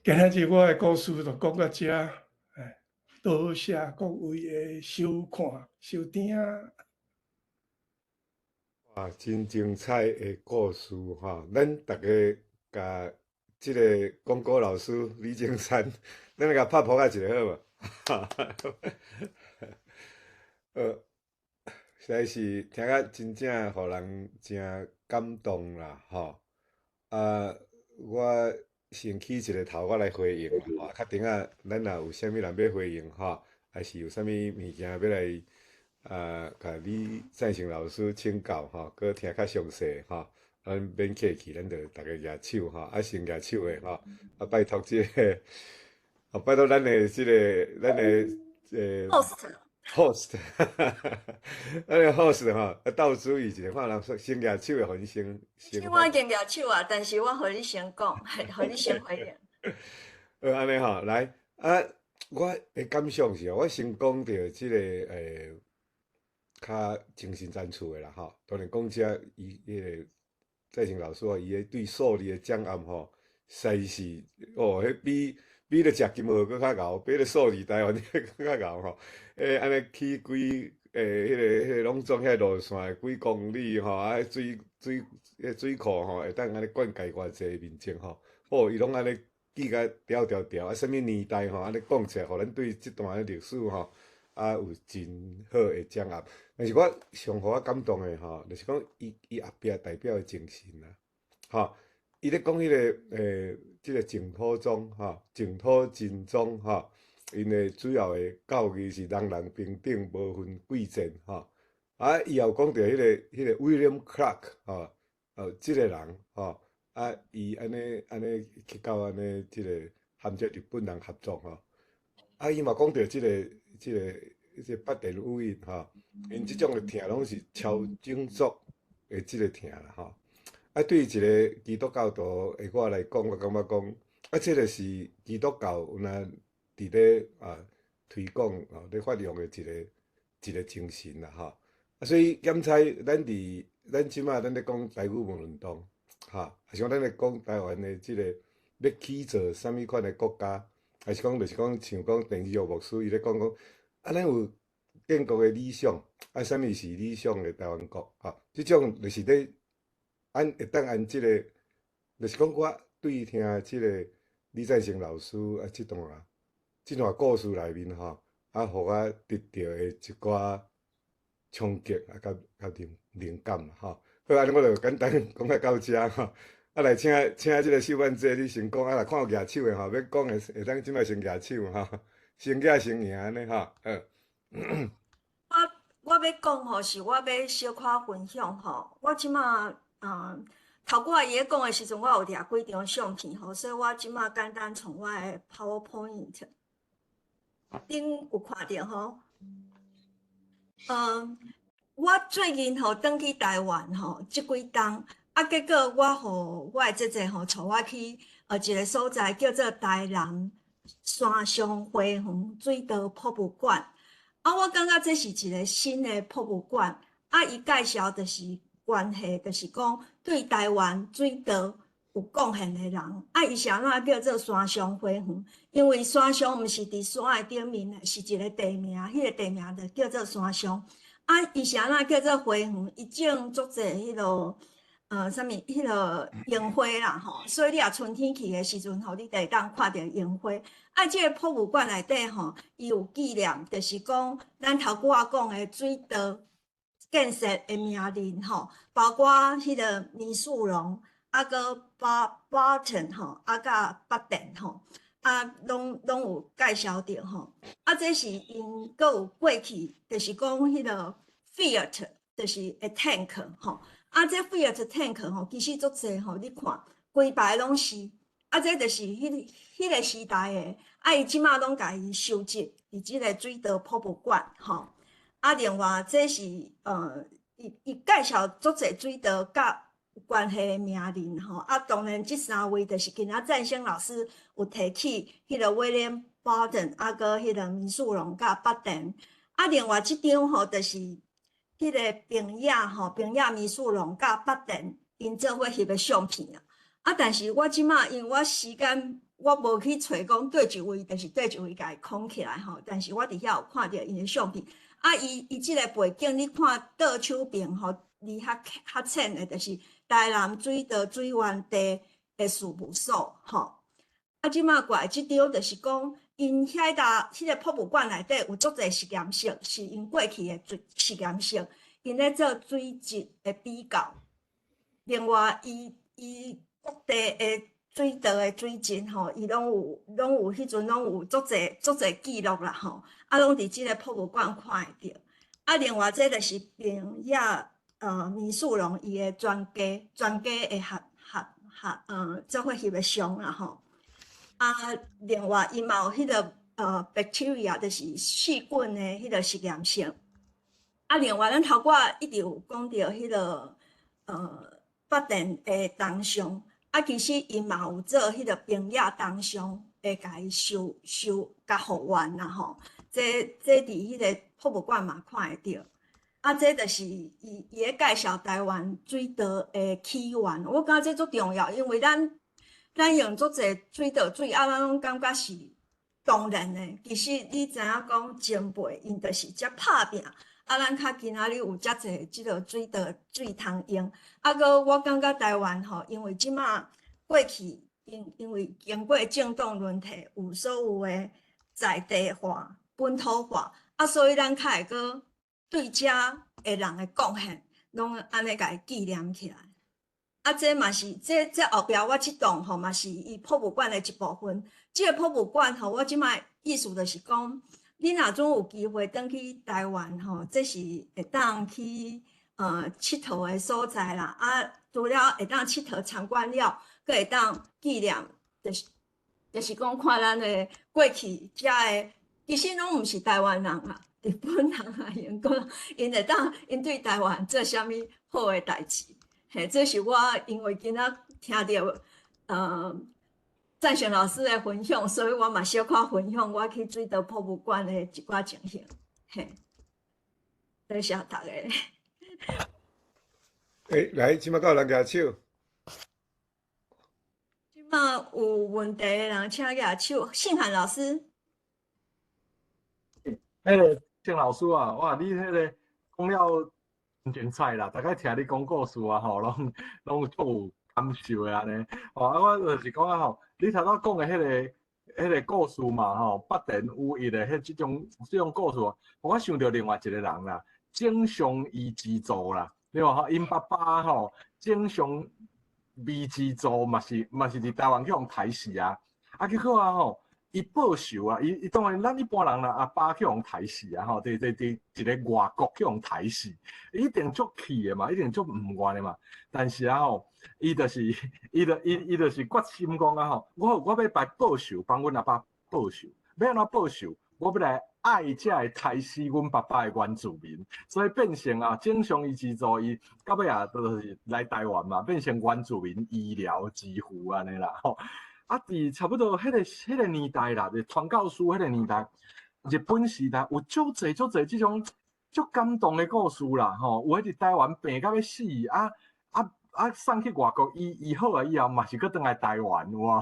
今仔日我的故事就講到遮，多謝各位的收看收聽。哇，真精彩的故事吼！咱逐家共這个講古老師李正山，咱來共拍噗仔一下好無？實在是聽甲真正予人誠感動啦，吼！啊，我先起一个頭，我來回應啦，吼！較等仔，咱若有啥物人欲回應，吼，還是有啥物物件欲來啊，共李贊成老師請教，吼，閣聽較詳細，吼，咱免客氣，咱就逐家舉手，吼，啊，先舉手的，吼，啊，拜託這个，啊，拜託咱的這个，咱的host。 host，咱的 host 吼，啊，鬥主意一下，看人說先舉手的，予𪜶先先。我已經舉手啊，但是我予你先講，予你先回應。好，按呢吼，來，啊，我的感想是，我先講著這个較精神層次的啦，吼。當然講這伊彼个贊成老師伊的對數字的掌握吼，實在是哦，彼比咧食金河閣較𠢕，比咧數字台灣閣較𠢕吼。按呢起幾彼个攏總遐路線幾公里吼，啊水庫吼，會當按呢灌溉偌濟面積吼，哦，伊攏按呢記甲牢牢牢，啊，啥物年代吼，按呢講起來，予咱對這段的歷史吼，啊有真好的掌握。但是我上予我感動的吼，就是講伊後壁代表的精神啦，吼，伊咧講彼个這个淨土宗吼，淨土真宗吼，𪜶的主要的教義是人人平等，無分貴賤吼。啊，伊也有講著彼个 William Clark 吼，這个人吼，啊，伊按呢按呢去到按呢這个含這日本人合作吼。啊，伊嘛講著這個八田與一吼，𪜶這種的疼攏是超種族的這個疼啦吼。啊，對一個基督教徒的我來講，我感覺講，啊，這個是基督教有若佇咧啊推廣啊咧發揚的一個精神啦吼。啊，所以檢採咱佇咱這馬咱咧講台語無運動，吼，還是講咱咧講台灣的這個欲起造啥物款的國家，還是講就是講像講鄭志玉牧師伊咧講講，啊，咱有建國的理想，啊，啥物是理想的台灣國，吼，這種就是咧，按會當按這個，就是講我對聽這個李贊成老師啊，這段故事內面吼，啊，予我得著的一寡衝擊啊，佮靈感吼。好，按呢我就簡單講啊到遮吼。啊，來請這個秀曼姐，你先講啊，若看有舉手的吼，欲講的會當這擺先舉手吼，先舉先贏按呢吼。好。我欲講吼，是我欲小可分享吼。我這馬頭拄仔伊咧講的時陣，我有掠幾張相片吼，所以我這馬簡單從我的 PowerPoint 頂有看著吼。我最近吼轉去台灣吼，這幾冬啊，結果我予我的姐姐吼帶我去一個所在叫做台南山上花園水稻博物館。啊，我感覺這是一個新的博物館。啊，伊介紹就是關係，就是講對台灣水稻有貢獻的人。啊，伊是按怎叫做山上花園？因為山上毋是佇山的頂面的，是一個地名，彼個地名就叫做山上。啊，伊是按怎叫做花園？伊種足濟彼落啥物彼落櫻花啦吼，所以你若春天去的時陣吼，你就會當看著櫻花。啊，這個博物館內底吼，伊有紀念，就是講咱頭拄仔講的水稻建設的名人吼，包括彼個倪樹龍，啊，閣巴巴頓吼，啊，佮八田吼，啊，攏有介紹著吼。啊，這是𪜶閣有過去，就是講彼個 Fiat，就是的 tank 吼。啊，這 Fiat tank 吼，其實足濟吼，你看規排攏是。啊，這就是彼個時代的，啊，伊這馬攏共伊收集佇這個水稻博物館吼。啊，另外這是伊介紹足濟水稻佮有關係的名人吼。啊，當然這三位就是今仔贊成老師有提起彼個 William Barton，啊，閣彼個倪樹龍佮八田。啊，另外這張吼就是彼個平野吼，平野倪樹龍佮八田𪜶做伙翕的相片啊。啊！但是我這馬因為我時間我無去揣講佗一位，就是佗一位共伊囥起來吼。但是我佇遐有看著𪜶的相片。啊，伊這個背景你看倒手邊吼，離較較淺的，就是台南水稻水源地的事務所吼。啊，這馬過來這張就是講，𪜶遐搭彼個博物館內底有足濟實驗室，是𪜶過去的水實驗室，𪜶咧做水質的比較。另外，伊各地的水稻的水質吼，伊攏有，彼陣攏有足濟足濟記錄啦吼，啊，攏佇這個博物館看會著。啊，另外這就是平野倪樹龍伊的全家的合做伙翕的相啦吼。啊，另外伊嘛有彼個bacteria，就是細菌的彼個實驗室。啊，另外咱頭拄仔一直有講著彼個八田的銅像。啊，其實𪜶嘛有做彼個平野銅像，會共伊修修共復原啦吼。這佇彼個博物館嘛看會著。啊，這就是伊咧介紹台灣水稻的起源。我感覺這足重要，因為咱用足濟水稻水，啊，咱攏感覺是當然的。其實你知影講前輩𪜶就是遮拍拚。啊，咱較今仔日有遮濟這個水稻水通用。啊，閣我感覺台灣吼，因為這馬過去因為經過政黨輪替，有所有的在地化、本土化，啊，所以咱較會閣對遮的人的貢獻，攏按呢共伊紀念起來。啊，這嘛是這後壁我這棟吼嘛是伊博物館的一部分。這個博物館吼，我這擺意思就是講，你若準有機會轉去台灣吼，這是會當去𨑨迌的所在啦。啊，除了會當𨑨迌參觀了，閣會當紀念，就是就是講看咱的過去遮的，其實攏毋是台灣人啊，日本人啊，英國人，𪜶會當𪜶對台灣做啥物好的代誌？嘿，這是我因為今仔聽著贊成老師的分享，所以我嘛小可分享我去水道博物館的一寡情形。嘿，多謝大家。欸，來，這擺敢有人舉手？這擺有問題的人請舉手。信漢老師。欸，鄭老師啊，哇，你彼个講了真精彩啦！逐擺聽你講故事啊，吼，攏攏足有感受的按呢。吼，啊，我就是講啊吼，你頭拄講的彼個故事嘛，吼，八田與一的彼這種故事，我想著另外一個人啦，井上伊之助啦，對無吼？𪜶爸爸吼，井上美之助嘛是佇台灣去予刣死啊，啊結果啊吼，伊報仇啊！伊伊當然，咱一般人啦，阿爸去予刣死啊！吼，佇一个外國去予刣死，一定足氣的嘛，一定足毋願的嘛。但是啊吼，伊就是伊就伊伊就是決心講啊吼，我欲來報仇，幫阮阿爸報仇，欲按怎報仇？我欲來愛這个刣死阮爸爸的原住民，所以變成啊，井上伊之助伊到尾啊，就是來台灣嘛，變成原住民醫療之父按呢啦吼。啊，佇差不多彼個年代啦，就傳教士彼個年代，日本時代有足濟足濟這種足感動的故事啦，吼，有的佇台灣病甲欲死，啊啊啊送去外國醫醫好啊以後，嘛是閣轉來台灣有無？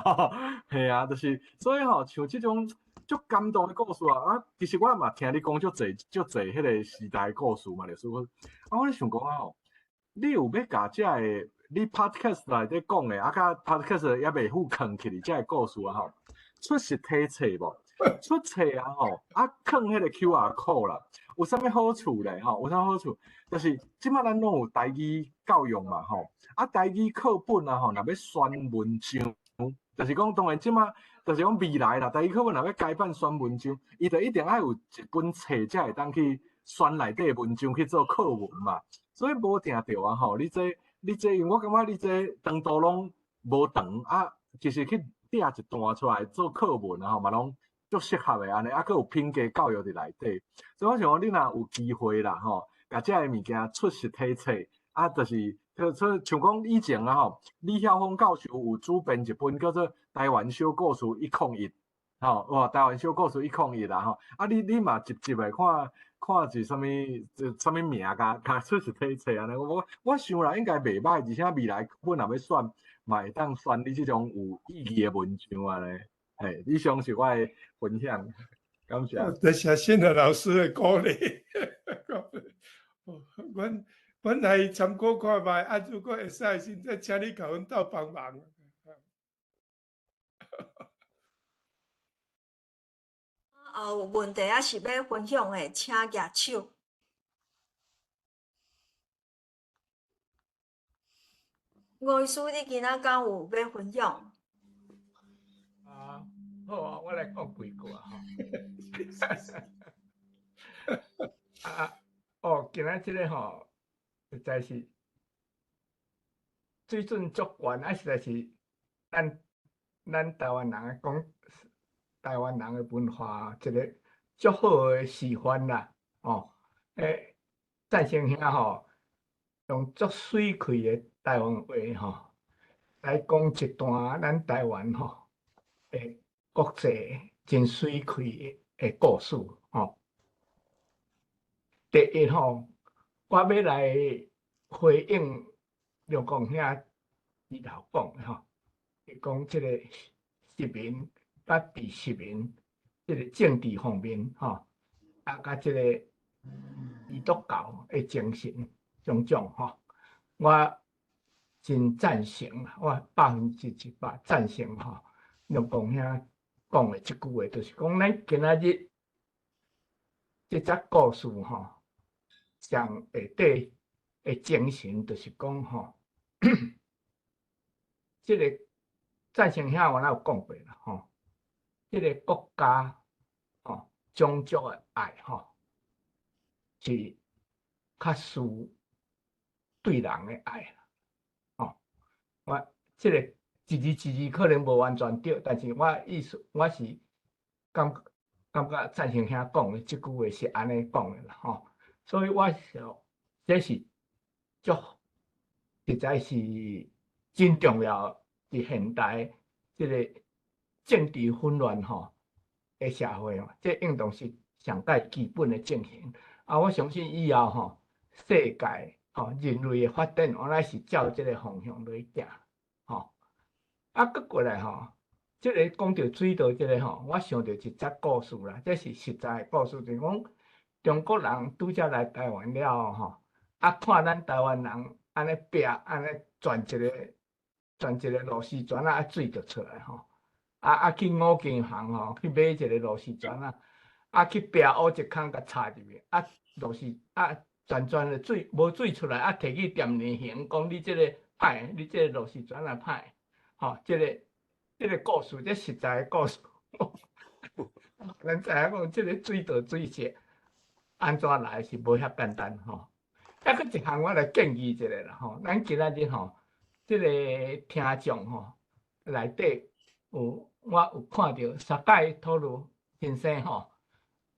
嘿啊，就是所以吼，像這種足感動的故事啊，啊，其實我嘛聽你講足濟足濟彼個時代的故事嘛，就是說，啊，我咧想講啊吼，你有欲共這个？你 podcast 內底講的，啊，佮 podcast 猶未付囥起來，這个故事啊吼，出實體冊無？出冊啊吼，啊，囥彼個 QR code 啦，有啥物好處咧？吼，有啥物好處？就是這擺咱攏有台語教育嘛吼，啊，台語課本啊吼，若欲選文章，就是講當然這擺，就是講未來啦，台語課本若欲改版選文章，伊就一定愛有一本冊，才會當去選內底文章去做課文嘛。所以無定著啊吼，你這。你這，因為我感覺你這長度攏無長啊，其實去掠一段出來做課文啊吼，嘛攏足適合的按呢，啊，閣有品格教育佇內底。所以我想講，你若有機會啦吼，共這个物件出實體冊，啊，就是像講以前啊吼，李曉峰教授有主編一本叫做《台灣小故事101》，吼，哇，台灣小故事101啦吼，啊，你嘛集集的看。看是啥物，這啥物名，共共出實體冊按呢？我想啦，應該袂䆀，而且未來本若欲選，嘛會當選你這種有意義的文章按呢。嘿，以上是我的分享，感謝。多謝新的老師的鼓勵。阮阮來參考看覓，啊，如果會使時，再請你共阮鬥幫忙。有問題抑是欲分享的，請舉手。吳醫師，你今仔敢有欲分享？啊，好啊，我來講幾句啊吼。啊，哦，今仔這个吼，實在是水準足懸，啊，實在是咱台灣人講。台灣人的文化一個足好的示範啦，哦，欸，贊成兄吼，用足媠氣的台灣話吼，來講一段咱台灣吼的國際真媠氣的故事吼。第一吼，我欲來回應梁公兄伊頭講的吼，伊講這個殖民。佮被殖民，這个政治方面吼，啊，佮這个基督教的精神種種吼，我真贊成，我100%贊成吼。梁公兄講的這句話，就是講咱今仔日這則故事吼，上下底的精神，就是講吼，這個贊成兄我哪有講過啦吼。這个國家吼，種族的愛吼，是較輸對人的愛啦。吼，我這个一字一字可能無完全對，但是我意思我是感覺贊成兄講的這句話是按呢講的啦吼，所以我想這是足實在是真重要，佇現代這個政治混亂吼的社會吼，這應當是上蓋基本的精神。啊，我相信以後吼，世界吼人類的發展，原來是照這個方向來行吼。啊，閣過來吼，這个講著水道這个吼，我想著一則故事啦，這是實在的故事，就是講中國人拄才來台灣了後吼，啊看咱台灣人按呢拚，按呢鑽一个鑽一个螺絲轉仔，啊水就出來吼，啊去五金行吼去買一个螺絲轉仔，啊去拚烏一空共插入去，啊螺絲啊轉轉的水無水出來，啊提去店員行講你這个歹，你這个螺絲轉仔歹，吼，這个。這个故事，這實在的故事。咱知影講，這个水道水質按怎來是無遐簡單吼。啊，閣一項我來建議一下啦吼，咱今仔日吼，這个聽眾吼內底有我有看著沙蓋托魯先生吼，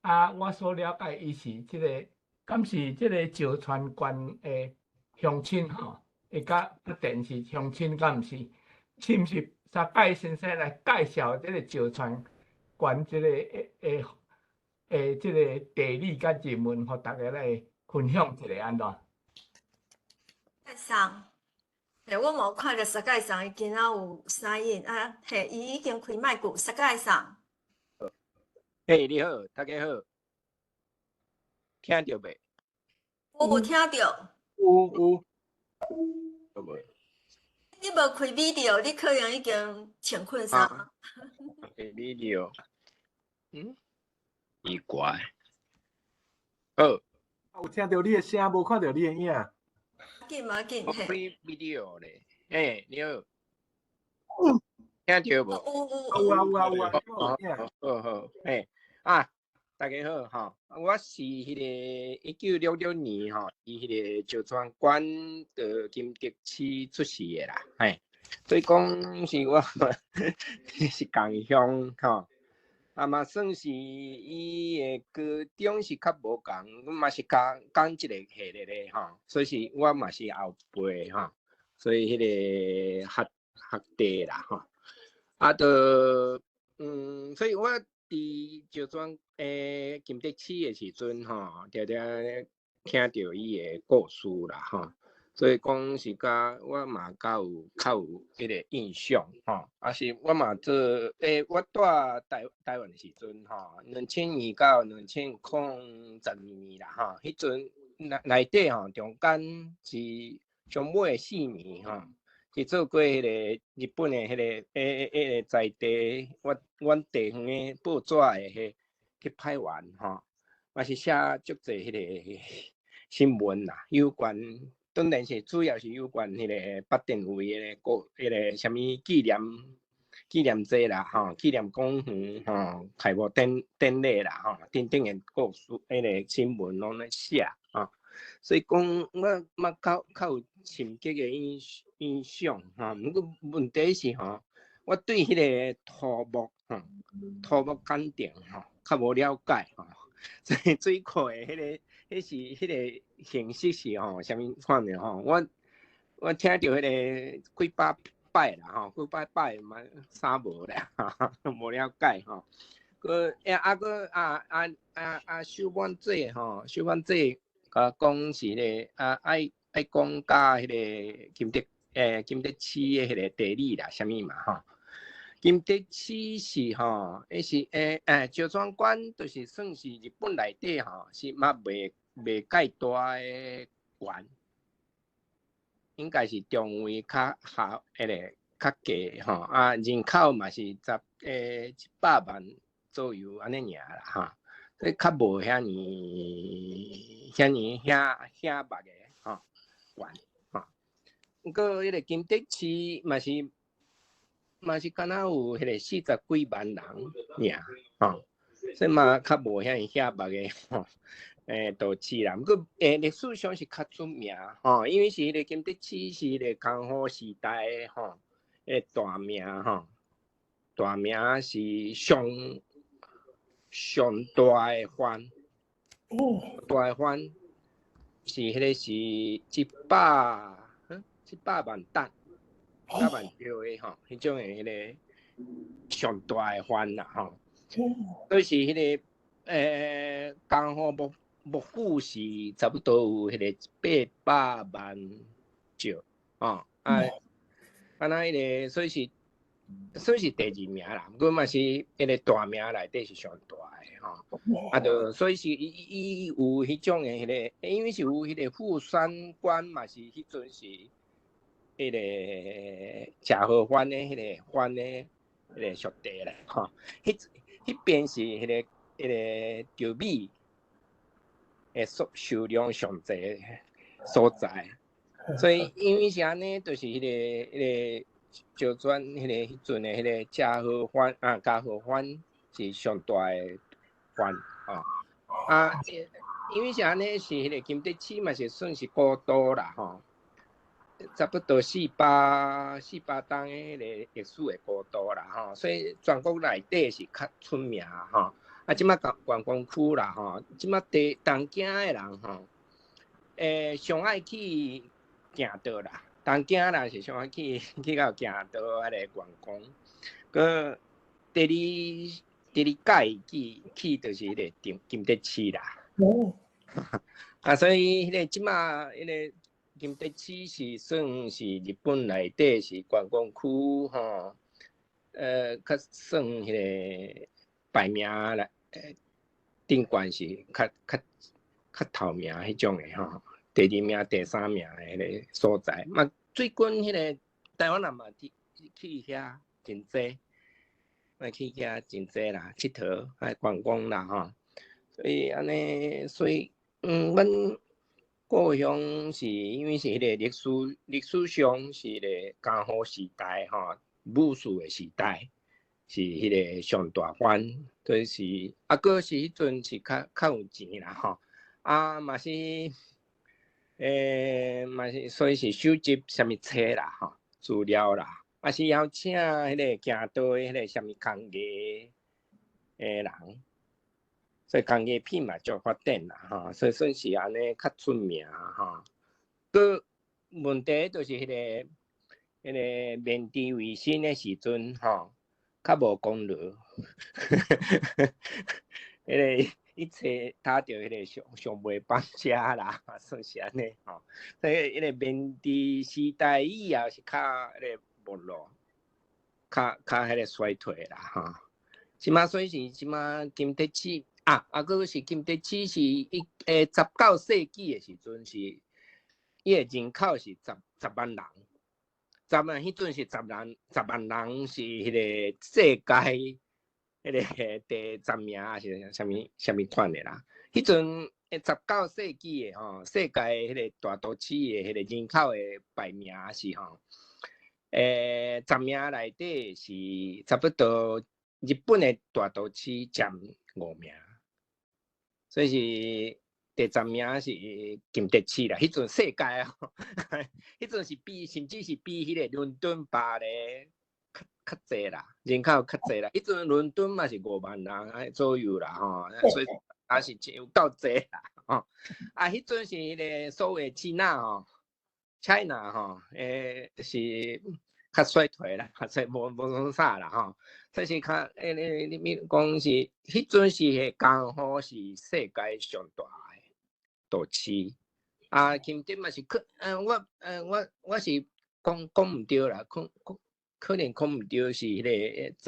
啊，我所了解伊是這个，敢是這个石川縣的鄉親吼，會佮不定是鄉親，敢毋是？是毋是？沙蓋先生來介紹這个石川縣這个的這个地理佮人文，予大家來分享一下按怎？蓋桑，嘿，我嘛有看著沙蓋桑，伊今仔有聲音啊，嘿，伊已經開麥克，沙蓋桑。嘿，你好，大家好，聽著未？有聽著。有有。有無？你無開 video，你可能已經穿困衫。開 video，嗯，奇怪。好，有聽著你的聲，無看著你的影。緊嘛緊，我開 video 咧，欸，你好，聽著無？有有。有啊有啊有啊。好好，欸，啊，大家好吼，我是彼个1966年吼，佇彼个石川縣的金德市出世的啦，嘿，所以講是我是仝鄉吼，啊嘛算是伊的高中是較無仝，嘛是仝仝一个系列的吼，所以是我嘛是後輩吼，所以彼个學學弟啦吼，啊，就所以我佇石川金德市的時陣吼，定定聽著伊的故事啦吼，所以講是佮我嘛較有彼个印象吼，啊是我嘛做我蹛台灣的時陣吼，2000年到2012年啦吼，彼陣內底吼中間是上尾4年吼，是做過彼个日本的彼个彼个在地，阮地方的報紙的彼特派員吼，嘛是寫足濟彼个新聞啦，有關當然是主要是有關彼个北電位的個彼个啥物紀念祭啦吼，紀念公園吼，開幕典禮啦吼，等等的故事，彼个新聞攏咧寫吼，所以講我嘛較有深刻的印象吼，毋過問題是吼，我對彼个土木吼，土木工程吼，較無了解吼，所以水庫的彼个，彼是彼个形式是吼，啥物款的吼？我聽著彼个幾百擺啦吼，幾百擺嘛啥無啦，無了解吼。閣啊閣啊啊啊啊秀滿姐吼，秀滿姐共講是咧啊愛講佮彼个金德市的彼个地理啦，啥物嘛吼。金德市是吼，彼是石川縣，就是算是日本內底吼，是嘛袂蓋大的縣，應該是中位較下彼个較低吼，啊人口嘛是100萬左右按呢爾啦吼，所以較無遐爾遐爾遐遐密的吼縣吼。毋過彼个金德市嘛是敢若有彼个40幾萬人爾吼，所以嘛較無遐爾遐密的吼。都市啦，毋過歷史上是較出名吼，因為是彼个金德市是彼个江戶時代吼，個大名吼，大名是上上大的藩。大的藩是彼个是100萬石，100萬石的吼，彼種的彼個上大的藩啦吼。所以是彼個江戶幕府是差不多有彼個800萬石吼，啊，啊那彼個所以是第二名啦，毋過嘛是彼個大名內底是上大的吼。啊，就所以是伊有彼種的彼個，因為是有彼個富山關嘛是彼陣是彼個閼和藩的彼個藩的彼個屬地啦，吼。彼邊是彼個稻米的數數量上濟所在，所以因為是按呢，就是彼個石川彼個彼陣的彼個閼和藩啊，嘉禾藩是上大的藩吼。啊，因為是按呢，是彼個金德市嘛是算是古都啦吼，差不多四百冬的彼個歷史的古都啦吼，所以全國內底是較出名吼。啊，這馬觀光區啦吼，這馬佇東京的人吼，上愛去行道啦，東京人是上愛去到行道彼个觀光。閣第二屆去就是彼個金德市啦。啊，所以彼個這馬彼個金德市是算是日本內底是觀光區吼，較算彼個排名來，頂懸是較頭名彼種的吼，第二名、第三名的彼個所在。嘛，最近彼個台灣人嘛去遐真濟，嘛去遐真濟啦，𨑨迌愛觀光啦吼。所以按呢，所以阮故鄉是因為是彼個歷史上是彼個江戶時代吼，武士的時代。是彼個上大藩，就是啊，閣是彼陣是較有錢啦吼，啊嘛是，嘛是所以是收集啥物冊啦吼，資料啦，啊是邀請彼個行道的彼個啥物工藝的人，所以工藝品嘛足發展啦吼，所以算是按呢較出名吼。閣問題就是彼個明治維新的時陣吼，較無功勞，彼個一切打著彼個上袂放車啦，算是按呢吼。所以彼個明治時代以後是較彼個沒落，較彼個衰退啦吼。這馬所以是這馬金德市啊，啊，閣是金德市是19世紀的時陣是，伊的人口是10萬人。十萬，彼陣是10萬人是彼個世界彼個第10名還是啥物款的啦？彼陣19世紀的吼，世界彼個大都市的彼個人口的排名是吼，十名內底是差不多日本的大都市佔5名，所以是第10名是金德市啦。彼陣世界哦，彼陣是比甚至是比彼個倫敦、巴黎較濟啦，人口較濟啦。彼陣倫敦嘛是5萬人左右啦吼，所以也是有夠濟啦吼。啊，彼陣是彼個所謂支那吼，China 吼，是較衰退啦，較衰無創啥啦吼。所以是較你講是彼陣是江戶是世界上大的都市。啊，金德嘛是可，我是講毋對啦，可能講毋對是彼個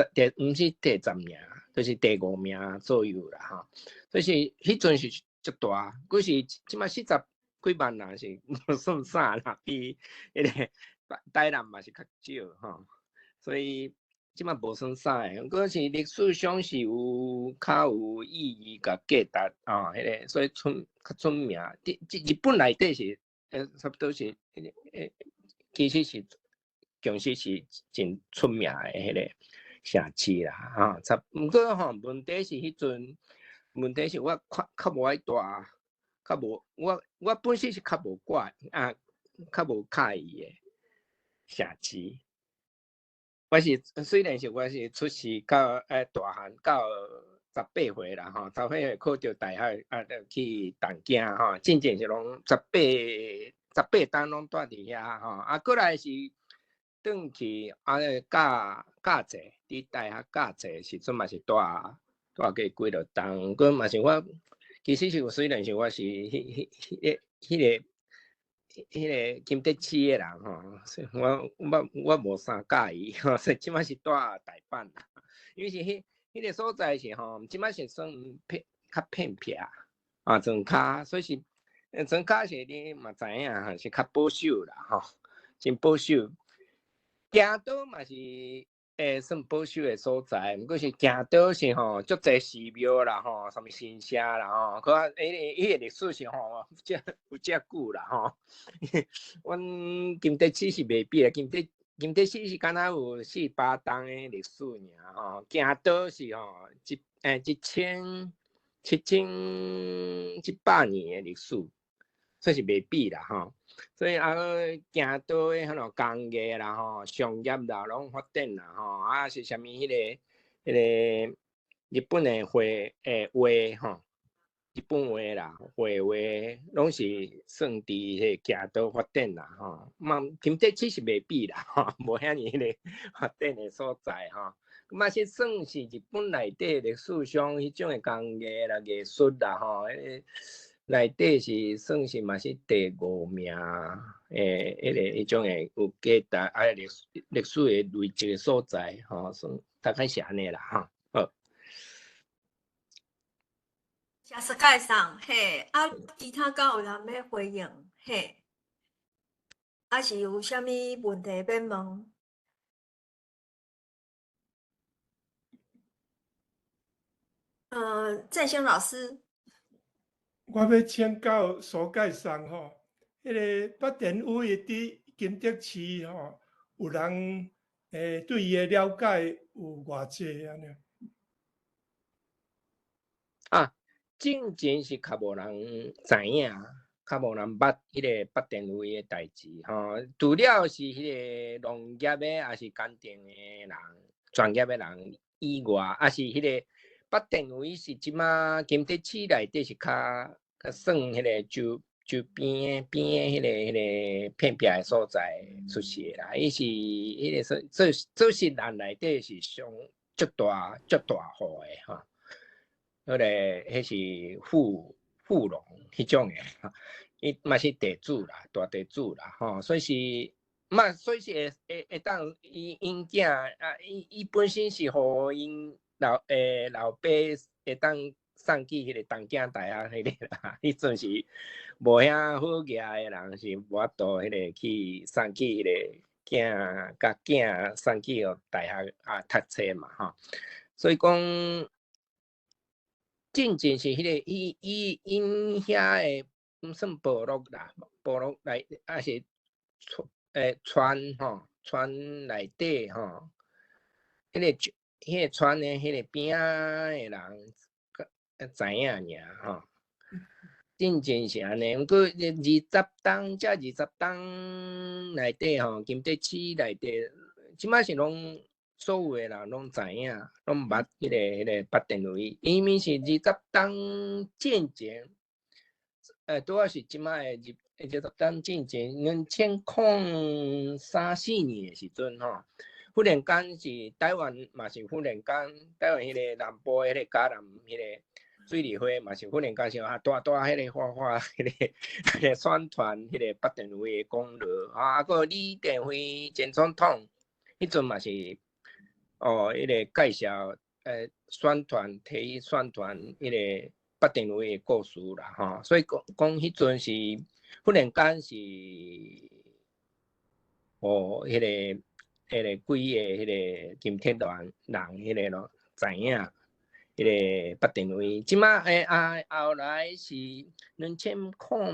十第，毋是第10名，就是第5名左右啦吼。所以是彼陣是足大，閣是這馬40幾萬人是無算啥啦，比彼個台南嘛是較少吼，所以這馬無算啥的，閣是歷史上是有較有意義佮價值啊，彼個所以較出名。佇日本內底是差不多是彼個其實是真出名的彼個城市啦，哈。毋過吼，問題是彼陣，問題是我較無愛蹛，較無我本身是較無掛啊，較無佮意的城市。我是雖然是我是出世到大漢到十八歲啦吼，十八歲考著大學啊，就去東京吼，進前是攏十八冬攏蹛佇遐吼，啊，過來是轉去啊教教冊，佇大學教冊時陣嘛是蹛蹛過幾落冬，閣嘛是我其實是雖然是我是彼彼彼个彼个。彼个金德市的人吼，我我我無啥佮意吼，所以這擺是蹛大阪啦。因為是彼彼个所在是吼，這擺是算偏較偏僻啊，莊跤，所以是莊跤是你嘛知影吼，是較保守啦吼，真保守。京都嘛是算保守的所在，毋過是京都是吼，足濟寺廟啦吼，啥物神社啦吼，閣較彼个歷史是吼，遮有遮久啦吼。阮金德市是袂比啦，金德市是敢若有400冬的歷史爾吼，京都是吼一千七千一百年的歷史，算是袂比啦吼。所以啊，京都的彼落工藝啦吼，商業啦攏發展啦吼，啊是啥物彼個日本的畫吼，日本畫啦，繪畫攏是算佇彼個京都發展啦吼。嘛，金德市是袂比啦吼，無遐爾彼個發展的所在吼。嘛是算是日本內底歷史上彼種的工藝啦、藝術啦吼，彼個內底是算是嘛是第五名的彼个彼種的有價值啊歷史的累積的所在吼，算大概是按呢啦吼。好。謝謝介紹，嘿，啊，其他敢有人欲回應？嘿，抑是有啥物問題欲問？振興老師。我欲請教蘇介紹吼，彼个北田有一佇金德市吼，有人對伊的了解有偌濟按呢？啊，進前是較無人知影，較無人捌彼個北田有一的代誌吼。除了是彼個農業的，抑是工程的人，專業的人以外，抑是彼個北田有一是這馬金德市內底是較較算彼個周邊的彼個偏僻的所在出世的啦。伊是彼個算做做實人內底是上足大足大戶的吼。彼个彼是富農彼種的，伊嘛是地主啦，大地主啦，吼，所以是嘛，所以是會會會當伊𪜶囝啊，伊本身是予𪜶老爸會當送去彼個東京大學彼个啦，彼陣是無遐好額的人是無法度彼個去送去彼個囝共囝送去予大學啊讀冊嘛，吼，所以講。進前是彼個伊伊𪜶遐的，毋算部落啦，部落內抑是村吼，村內底吼，彼個村的彼個邊仔的人，知影爾吼。進前是按呢，毋過二十冬這二十冬內底吼，金德市內底，這擺是攏。所有的人攏知影，攏捌彼個北田有一，因為是二十冬進前，拄仔是這擺的二十冬進前，2003、4年的時陣吼，忽然間是台灣嘛是忽然間，台灣彼個南部彼個嘉南彼個水利會嘛是忽然間是啊大大彼個發發彼個宣傳彼個北田有一的功勞啊，閣李登輝前總統彼陣嘛是。哦，彼個介紹，宣傳提議宣傳彼個北田有一的故事啦，吼，所以講講彼陣是忽然間是，哦，彼個幾個彼個金鐵團人，彼個咯知影，彼個北田有一，這馬啊後來是2006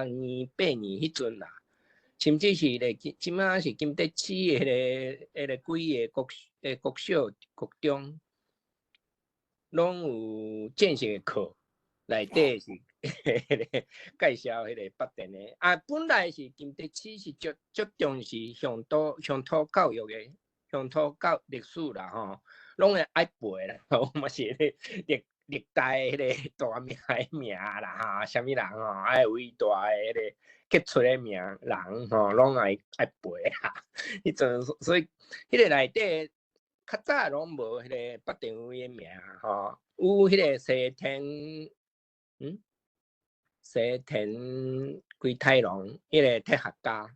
年8年彼陣啦，甚至是咧，這馬是金德市的彼個幾个國小、國中，攏有正式的課，內底是介紹彼個北田的。啊，本來是金德市是足足重視鄉土教育的，鄉土教歷史啦吼，攏會愛背啦，我嘛是咧歷歷代彼個大名的名啦吼，啥物人吼，愛偉大的彼個傑出的名人吼，攏愛愛背啦。彼陣所以彼個內底較早攏無彼個北田威的名吼，有彼個西田，西田龜太郎，彼個哲學家。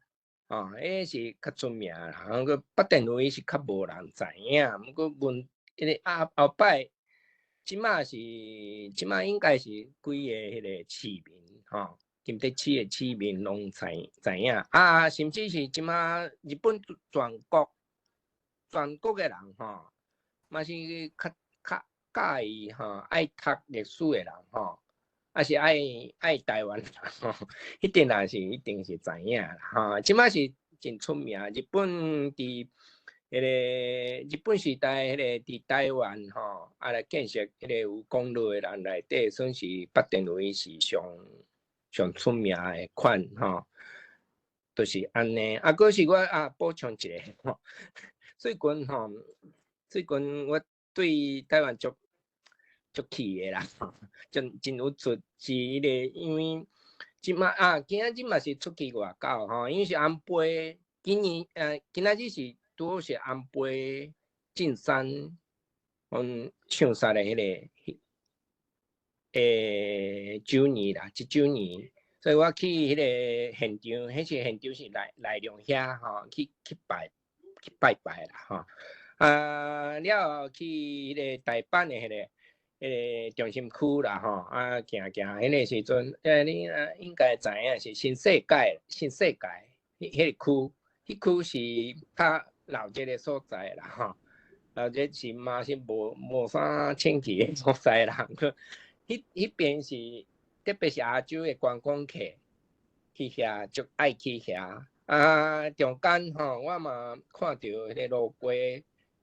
哦，彼個是較出名啦，啊，閣北田威是較無人知影，毋過阮彼個啊後擺，這馬是這馬應該是規個彼個市民吼，金德市的市民攏知知影，啊，甚至是這馬日本全國全國的人吼，嘛是較較佮意吼，愛讀歷史的人吼。啊是愛愛台灣人吼，彼陣也是一定是知影啦吼。這馬是真出名，日本佇彼個日本時代，彼個佇台灣吼，啊來建設彼個有功勞的人內底，算是北田威是上上出名的款吼，就是按呢。啊，閣是我啊補充一下吼，最近吼，最近我對台灣足足氣的啦，真真有出是彼個，因為這馬啊，今仔日嘛是出去外口吼，因為是安倍今年今仔日是拄好是安倍晉三槍殺的彼個週年啦，一週年，所以我去彼個現場，彼次現場是內內龍遐吼，去去拜去拜拜啦吼，啊了後去彼個大阪的彼個。彼個中心區啦吼，啊行行，彼個時陣，你啊應該知影是新世界，新世界彼彼個區，彼區是較鬧熱的所在啦吼，鬧熱是嘛是無無啥清氣的所在啦。彼彼邊是特別是亞洲的觀光客去遐足愛去遐，啊中間吼我嘛看著彼個路過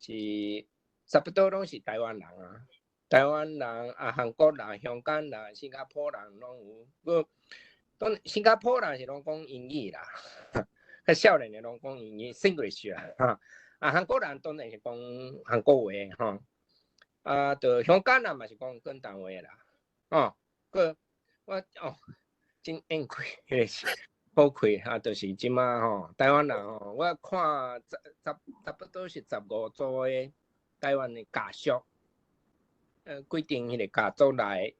是差不多攏是台灣人啊。台灣人啊，韓國人、香港人、新加坡人攏有。閣當新加坡人是攏講英語啦，較少年的攏講英語，Singlish 啦，哈。啊，韓國人當然是講韓國話吼。啊，著香港人嘛是講廣東話啦，哦。閣我哦，真應虧，彼個是好虧啊，就是這馬吼，台灣人吼，我看十十差不多是十五組的台灣的家屬。規定彼個家族內，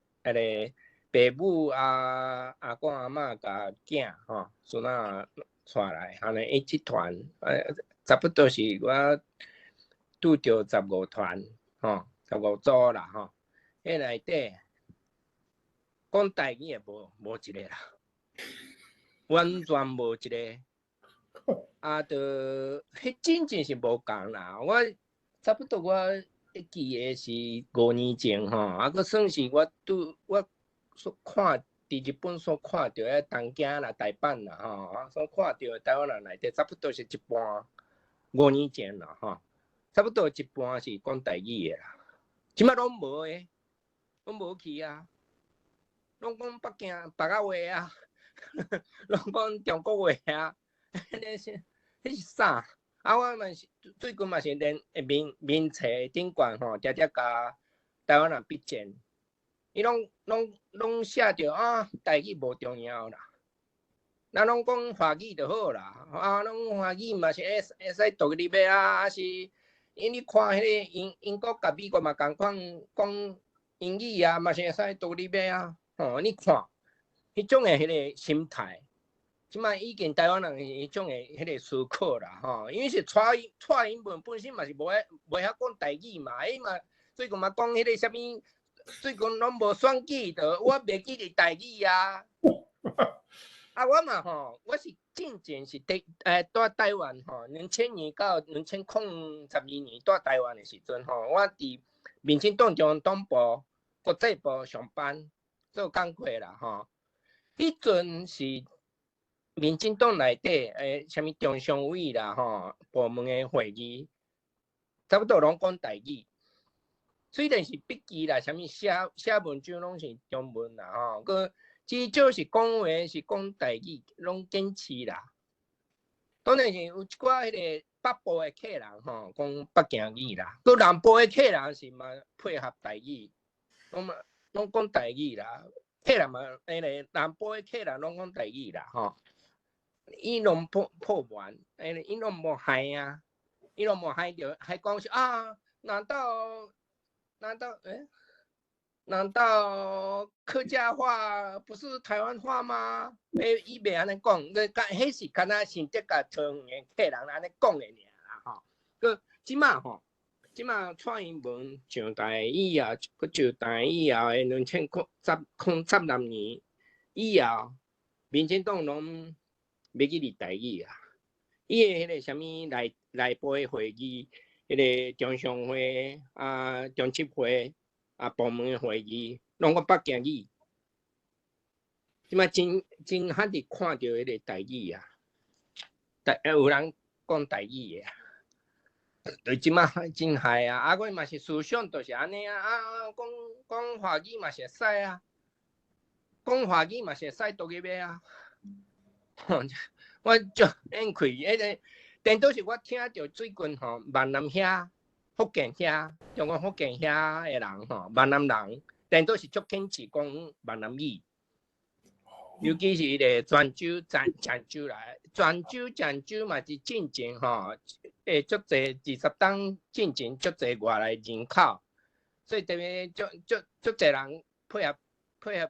彼個爸母啊、阿公阿嬤共囝吼，孫仔帶來，按呢伊這團，差不多是我拄著十五團，吼，十五組啦，吼，彼內底講台語的無無一個啦，完全無一個，啊，著彼真正是無仝啦，我差不多我。會記的是5年前吼，啊，閣算是我拄我所看佇日本所看著的東京啦、大阪啦吼，所看著的台灣人內底，差不多是一半。五年前啦吼，差不多一半是講台語的啦，這馬攏無的，攏無去啊，攏講北京白仔話啊，攏講中國話啊，彼是彼是啥？啊，我嘛是最近嘛是連面面冊頂懸吼，定定共台灣人比戰，伊攏攏攏寫著啊，台語無重要啦，咱攏講華語就好啦，啊，攏華語嘛是會會使獨立的啊，啊是，因你看彼個英英國佮美國嘛仝款講英語啊，嘛是會使獨立的啊，吼，你看，彼種的彼個心態。這馬已經台灣人彼種的彼個思考啦，吼，因為是蔡蔡英文本身嘛是無愛袂曉講台語嘛，伊嘛最近嘛講彼個啥物，最近攏無選舉，就我袂記得台語啊。啊，我嘛吼，我是進前是佇蹛台灣吼，2000年到2012年蹛台灣的時陣吼，我佇民進黨中央黨部國際部上班做工課啦吼，彼陣是。民進黨內底啥物中常委啦吼，部門的會議，差不多攏講台語。雖然是筆記啦，啥物寫寫文章攏是中文啦吼，閣至少是講話是講台語，攏堅持啦。當然是有一寡彼个北部的客人吼，講北京語啦，閣南部的客人是嘛配合台語，攏嘛攏講台語啦。客人嘛，彼个南部的客人攏講台語啦，吼。伊攏破破完，伊攏無害啊，伊攏無害著，還講是啊？難道客家話不是台灣話嗎？伊袂按呢講，閣彼是敢若新竹佮桃園的客人按呢講的爾啦，吼。閣這馬吼，這馬蔡英文上台以後，閣上台以後的2016年以後，民進黨攏欲去立台語啊！伊的彼个啥物內部的會議，彼个中常會啊、中執會啊、部門的會議，攏講北京語。這馬真真罕佇看著彼個台語啊，有人講台語的啊，對這馬真害啊！啊，我嘛是思想就是按呢啊，啊，講講華語嘛是會使啊，講華語嘛是會使獨立的啊。我足應氣，彼个，顛倒是我聽著最近吼，閩南遐、福建遐、中國福建遐的人吼，閩南人，顛倒是足堅持講閩南語，尤其是彼个泉州、漳州來，泉州、漳州嘛是進前吼，足濟20冬進前足濟外來人口，所以特別足足足濟人配合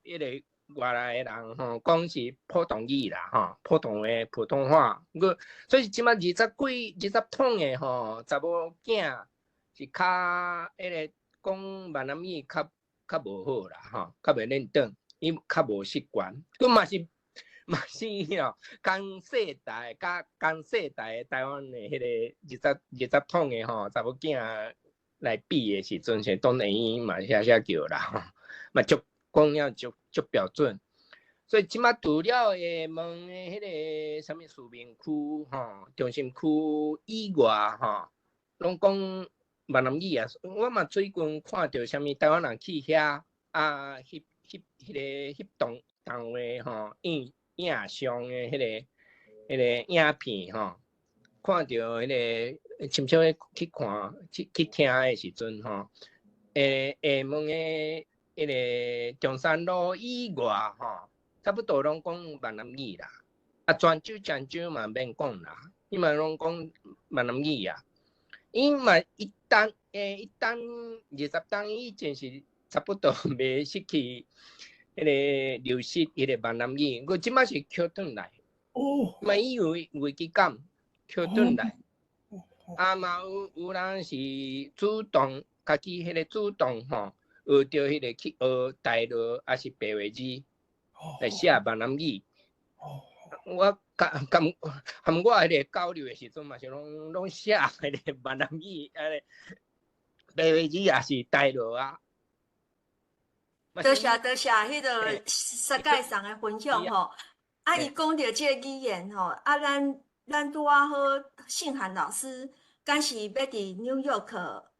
彼个外來的人吼，講是普通語啦吼，普通話、普通話。閣所以這馬20幾、20統的吼，查某囝是較彼个講閩南語較較無好啦吼，較袂輪轉，伊較無習慣。閣嘛是吼，同世代佮同世代的台灣的彼個二十統的吼，查某囝來比的時陣，是當然伊嘛寫寫叫啦吼，嘛足講了足足標準。所以這馬除了會問的彼个啥物市民區吼、中心區以外吼，攏講閩南語啊。我嘛最近看著啥物台灣人去遐啊，翕翕彼个翕動動畫吼，影影像的彼个影片吼，看著彼个親像去看去去聽的時陣吼，廈門的彼个中山路以外吼，差不多攏講閩南語啦。啊，泉州、漳州嘛免講啦，伊嘛攏講閩南語啊。伊嘛一旦20冬以前是差不多袂失去彼个流失彼个閩南語，閣這馬是抾轉來。嘛伊有危機感，抾轉來。啊嘛有人是主動，家己彼个主動吼，學著彼個去學台語，抑是白話字來寫閩南語。我佮佮含我彼个交流的時陣嘛是攏攏寫彼个閩南語，啊個白話字也是台語啊。多謝多謝，彼个世界上的分享吼。啊，伊講著這個語言吼，啊，咱拄仔好，信涵老師敢是欲佇紐約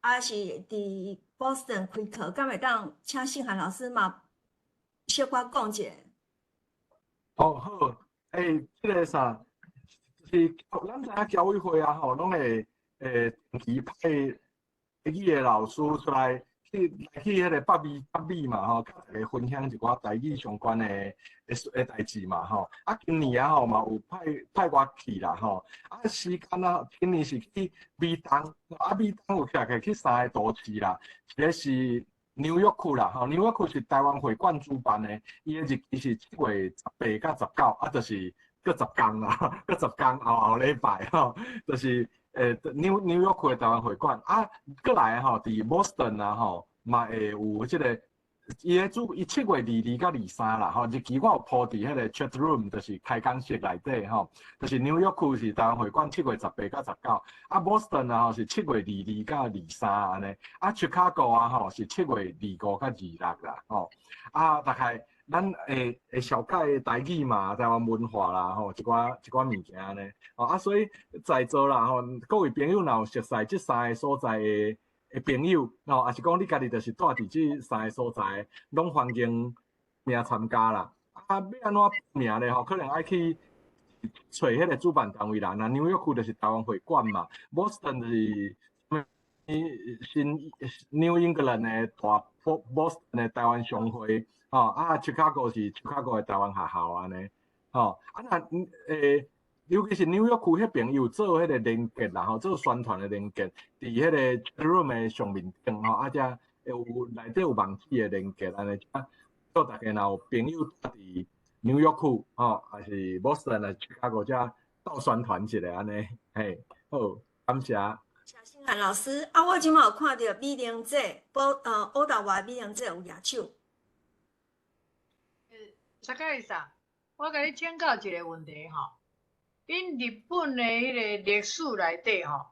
抑是佇 Boston 開課，敢會當請信涵老師嘛小可講一下？哦好，這个啥，就是咱知影僑委會啊吼，攏會定期派台語的老師出來去去彼个北美嘛吼，佮大家分享一寡台語相關的代誌嘛吼。啊，今年啊吼嘛有派我去啦吼。啊，時間啊，今年是去美東，啊美東有徛起去三個都市啦，一个是紐約區啦吼，紐約區是台灣會館主辦的，伊的日期是7月18佮19，啊，就是閣10工啦，閣10工後後禮拜吼，就是紐約區的台灣會館啊，閣來吼，佇 Boston 啊吼，嘛會有這个，伊的主伊7月22佮23啦吼，日期我有鋪佇彼个 chat room，就是開講室內底吼，就是紐約區是台灣會館七月十八佮十九，啊 Boston 啊吼是7月22佮23按呢，啊 Chicago 啊吼是7月25佮26啦吼，啊大概咱會紹介台語嘛，台灣文化啦吼，一寡物件按呢，吼啊所以在座啦吼，各位朋友若有熟似這三个所在的朋友，吼，抑是講你家己就是住佇這三个所在，攏歡迎名參加啦。啊，欲按怎報名咧吼？可能愛去揣彼个主辦單位啦，若紐約區就是台灣會館嘛，Boston 就是新 New England 的大 Boston 的台灣商會，吼，啊，Chicago 是 Chicago 的台灣學校按呢，吼，啊若尤其是紐約區彼爿有做彼個連結啦，吼，做宣傳的連結，佇彼個 room 的上面頂吼，啊，遮會有內底有網址的連結按呢，做大家若有朋友佇紐約區，吼，抑是 Boston 抑是 Chicago 遮鬥宣傳一下按呢，嘿，好，感謝。謝新漢老師，啊，我這馬有看著美玲姐，渥太華美玲姐有舉手。沙蓋醫生，我共你請教一个問題吼。恁日本的彼个歷史內底吼，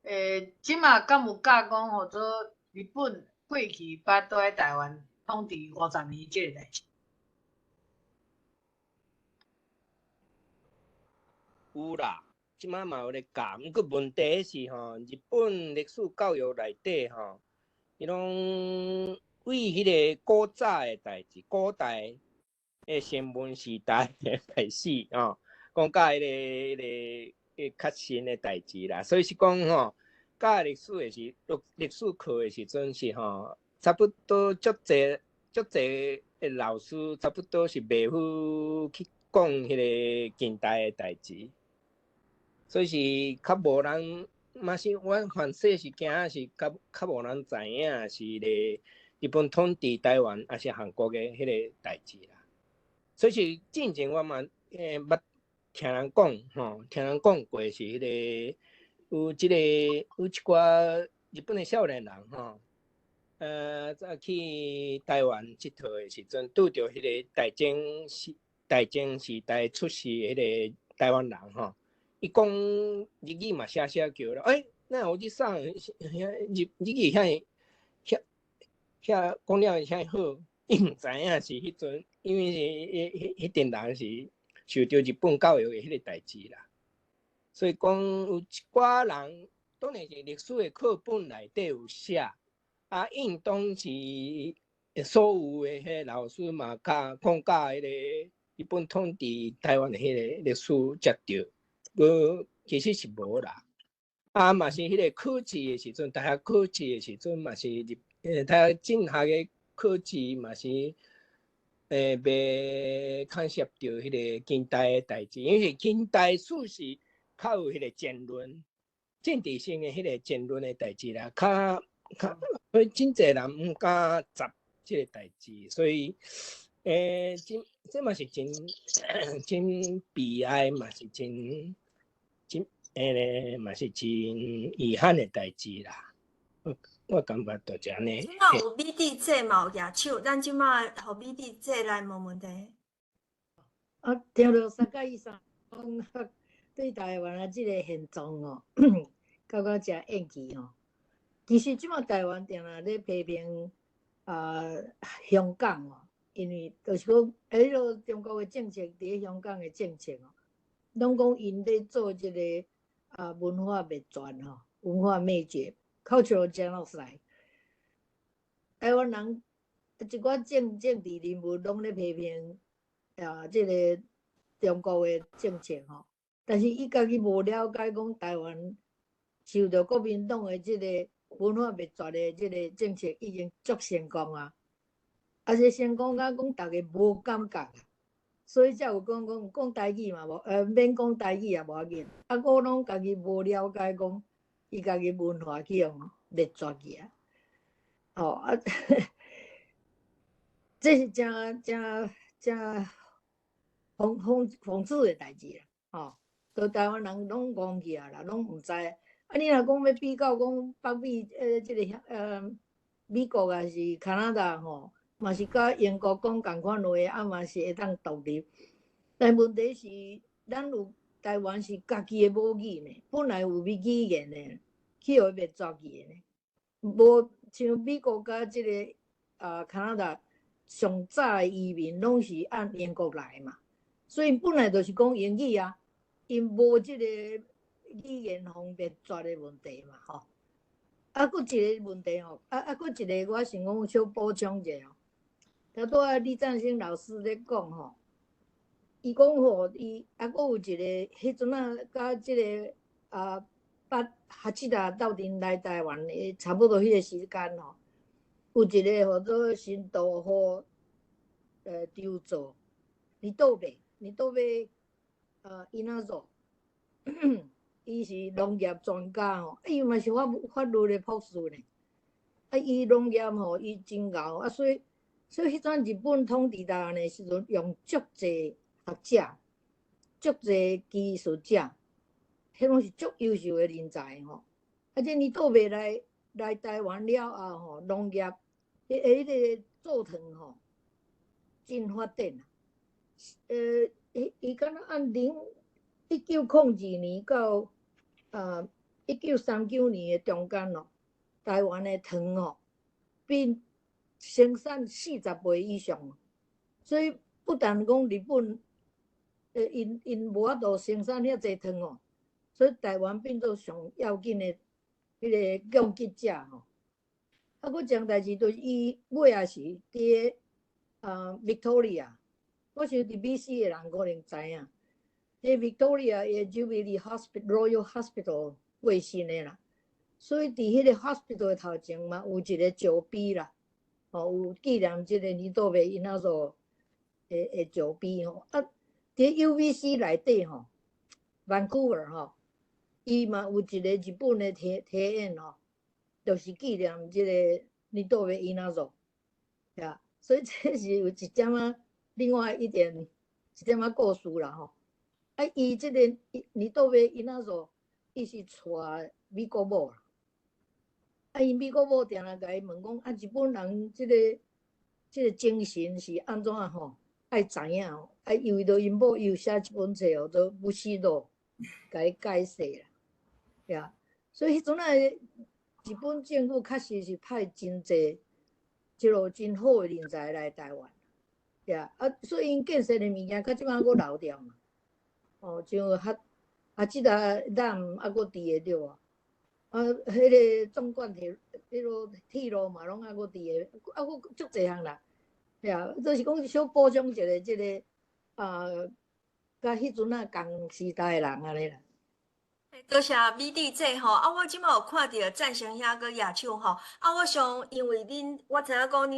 這馬敢有教講號做日本過去捌蹛台灣統治50年這个代誌？有啦，這馬嘛有咧教，毋過問題是吼，日本歷史教育內底吼，伊攏為彼个古早的代誌，古代的新聞時代的開始吼。講甲彼個較新的代誌啦，所以是講吼，教歷史的時，歷史課的時陣是吼，差不多足濟足濟的老師，差不多是袂好去講彼个近代的代誌，所以是較無人，嘛是阮凡勢是驚是較較無人知影是咧日本統治台灣抑是韓國的彼个代誌啦。所以是進前我嘛捌聽人講吼，聽人講過是彼个有這个有一寡日本的少年人吼，在去台灣𨑨迌的時陣，拄著彼个大正時代出世彼个台灣人吼，伊講日語嘛寫寫叫啦，欸，哪有你啥日日語遐遐遐講了遐好，伊毋知影是彼陣，因為是彼彼彼陣人是受著日本教育的彼個代誌啦，所以講有一寡人當然是歷史的課本內底有寫，啊，應當是所有的彼个老師嘛教講教彼個日本統治台灣的彼个歷史才對，無其實是無啦。啊，嘛是彼个考試的時陣，大學考試的時陣嘛是日，大學進學的考試嘛是。袂牽涉著彼个近代的代誌，因為近代史是較有彼个爭論、政治性的彼个爭論的代誌啦，較較所以真濟人毋敢接這个代誌，所以真這嘛是真真悲哀，嘛是真真嘛是真遺憾的代誌啦。我感覺就是按呢。這馬有美智姐嘛有舉手，咱這馬予美智姐來問問題。啊，聽著三甲醫生講對台灣的這个現狀哦，感覺誠厭棄吼。其實這馬台灣定定咧批評啊香港哦，因為就是講，彼个中國的政策佇咧香港的政策哦，攏講𪜶咧做這个啊文化滅絕吼，文化滅絕。cultural genocide，台灣人一寡政治人物攏咧批評啊，這个中國的政策吼，但是伊家己無了解講台灣受著國民黨的這个文化滅絕的這个政策已經足成功啊，啊這成功甲講逐家無感覺，所以才有講講講台語嘛無，免講台語也無要緊，啊我攏家己無了解講。伊家己文化去予滅絕去啊！吼啊，這是誠誠誠諷刺的代誌啦！吼，都台灣人攏戇去啊啦，攏毋知。啊，你若講欲比較講北美這个美國抑是加拿大吼，嘛是佮英國講仝款話，啊嘛是會當獨立。但問題是，咱有台灣是家己的母語呢，本來有語言的，去予滅絕去的呢。無像美國佮這个加拿大上早的移民攏是按英國來嘛，所以本來就是講英語啊，𪜶無這个語言方滅絕的問題嘛，吼。啊，閣一个問題吼，啊，閣一個我想講小補充一下吼，頭拄仔李贊生老師咧講吼，伊講吼，伊猶閣有一个，彼陣仔佮這个啊，捌哈吉達鬥陣來台灣的差不多彼个時間吼，有一个號做新道和張造，新渡戸，新渡戸伊那做，伊是農業專家吼，伊嘛是法律的博士呢。啊，伊農業吼，伊真𠢕啊，所以彼陣日本統治台灣的時陣，用足濟學者、足濟技術者，彼攏是足優秀的人才吼。啊，這新渡戸來台灣了後吼，農業彼个做糖吼，真發展。伊敢若按1902年到1939年的中間咯，台灣的糖吼變生產40倍以上，所以不但講日本，𪜶無法度生產遐濟糖哦，所以台灣變做上要緊的彼个供給者吼。啊，閣一項代誌就是伊尾仔是佇个Victoria，我想佇 BC 的人可能知影，佇 Victoria 的 Jubilee Hospital Royal Hospital 過身的啦，所以佇彼個 hospital 的頭前嘛有一個石碑啦，吼，有紀念這個新渡戸因仔做的石碑吼。啊，佇 UBC 內底吼，Vancouver 吼，伊嘛有一個日本的庭院吼，就是紀念這個新渡戸因仔做，呀，所以這是有一點仔另外一點一點仔故事啦吼。啊，伊這個新渡戸因仔做，伊是娶美國某啦。啊，𪜶美國某定定共伊問講，啊，日本人這個精神是按怎吼？愛知影吼，啊，因為著𪜶某伊有寫一本冊號做《武士道》，共伊解釋啦，呀，所以彼陣仔日本政府確實是派真濟這路真好的人才來台灣，呀，啊，所以𪜶建設的物件，到這擺閣留著嘛，哦，像哈這個ダム猶閣佇個對無？啊，彼个縱貫鐵彼路鐵路嘛，攏猶閣佇個，猶閣足濟項啦，呀，就是講小補充一下這个啊，佮彼陣仔仝時代的人按呢啦。多謝美娣姐吼，啊，我這擺有看著贊成兄閣舉手吼，啊，我想因為恁，我知影講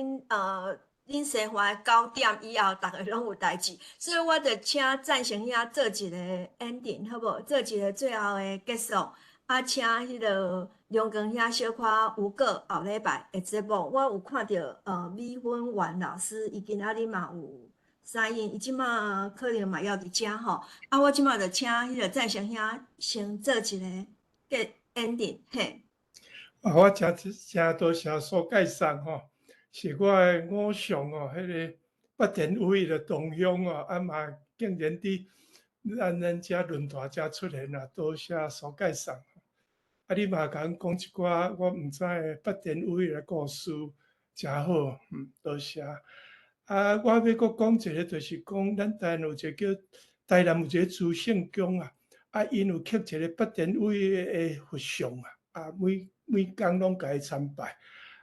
恁生活9點以後，逐个攏有代誌，所以我就請贊成兄做一个 ending 好無？做一个最後的結束。啊，請彼个梁光兄小可預告後禮拜的節目。我有看著米粉丸老師，伊今仔日嘛有三應，伊這馬可能嘛猶佇遮吼。啊，我這馬就請彼个贊成兄先做一个結 ending 嘿。啊，我誠誠多謝蘇介紹吼，是我的偶像哦，彼个八田與一的同鄉哦，啊嘛竟然佇咱遮論壇遮出現啊，多謝蘇介紹。啊，你嘛共阮講一寡我毋知的八田與一的故事，誠好，多謝。啊，我欲閣講一个，就是講咱台灣有一个叫台南有一個資聖宮啊，啊，𪜶有刻一個八田與一的佛像啊，啊，每工攏共伊參拜。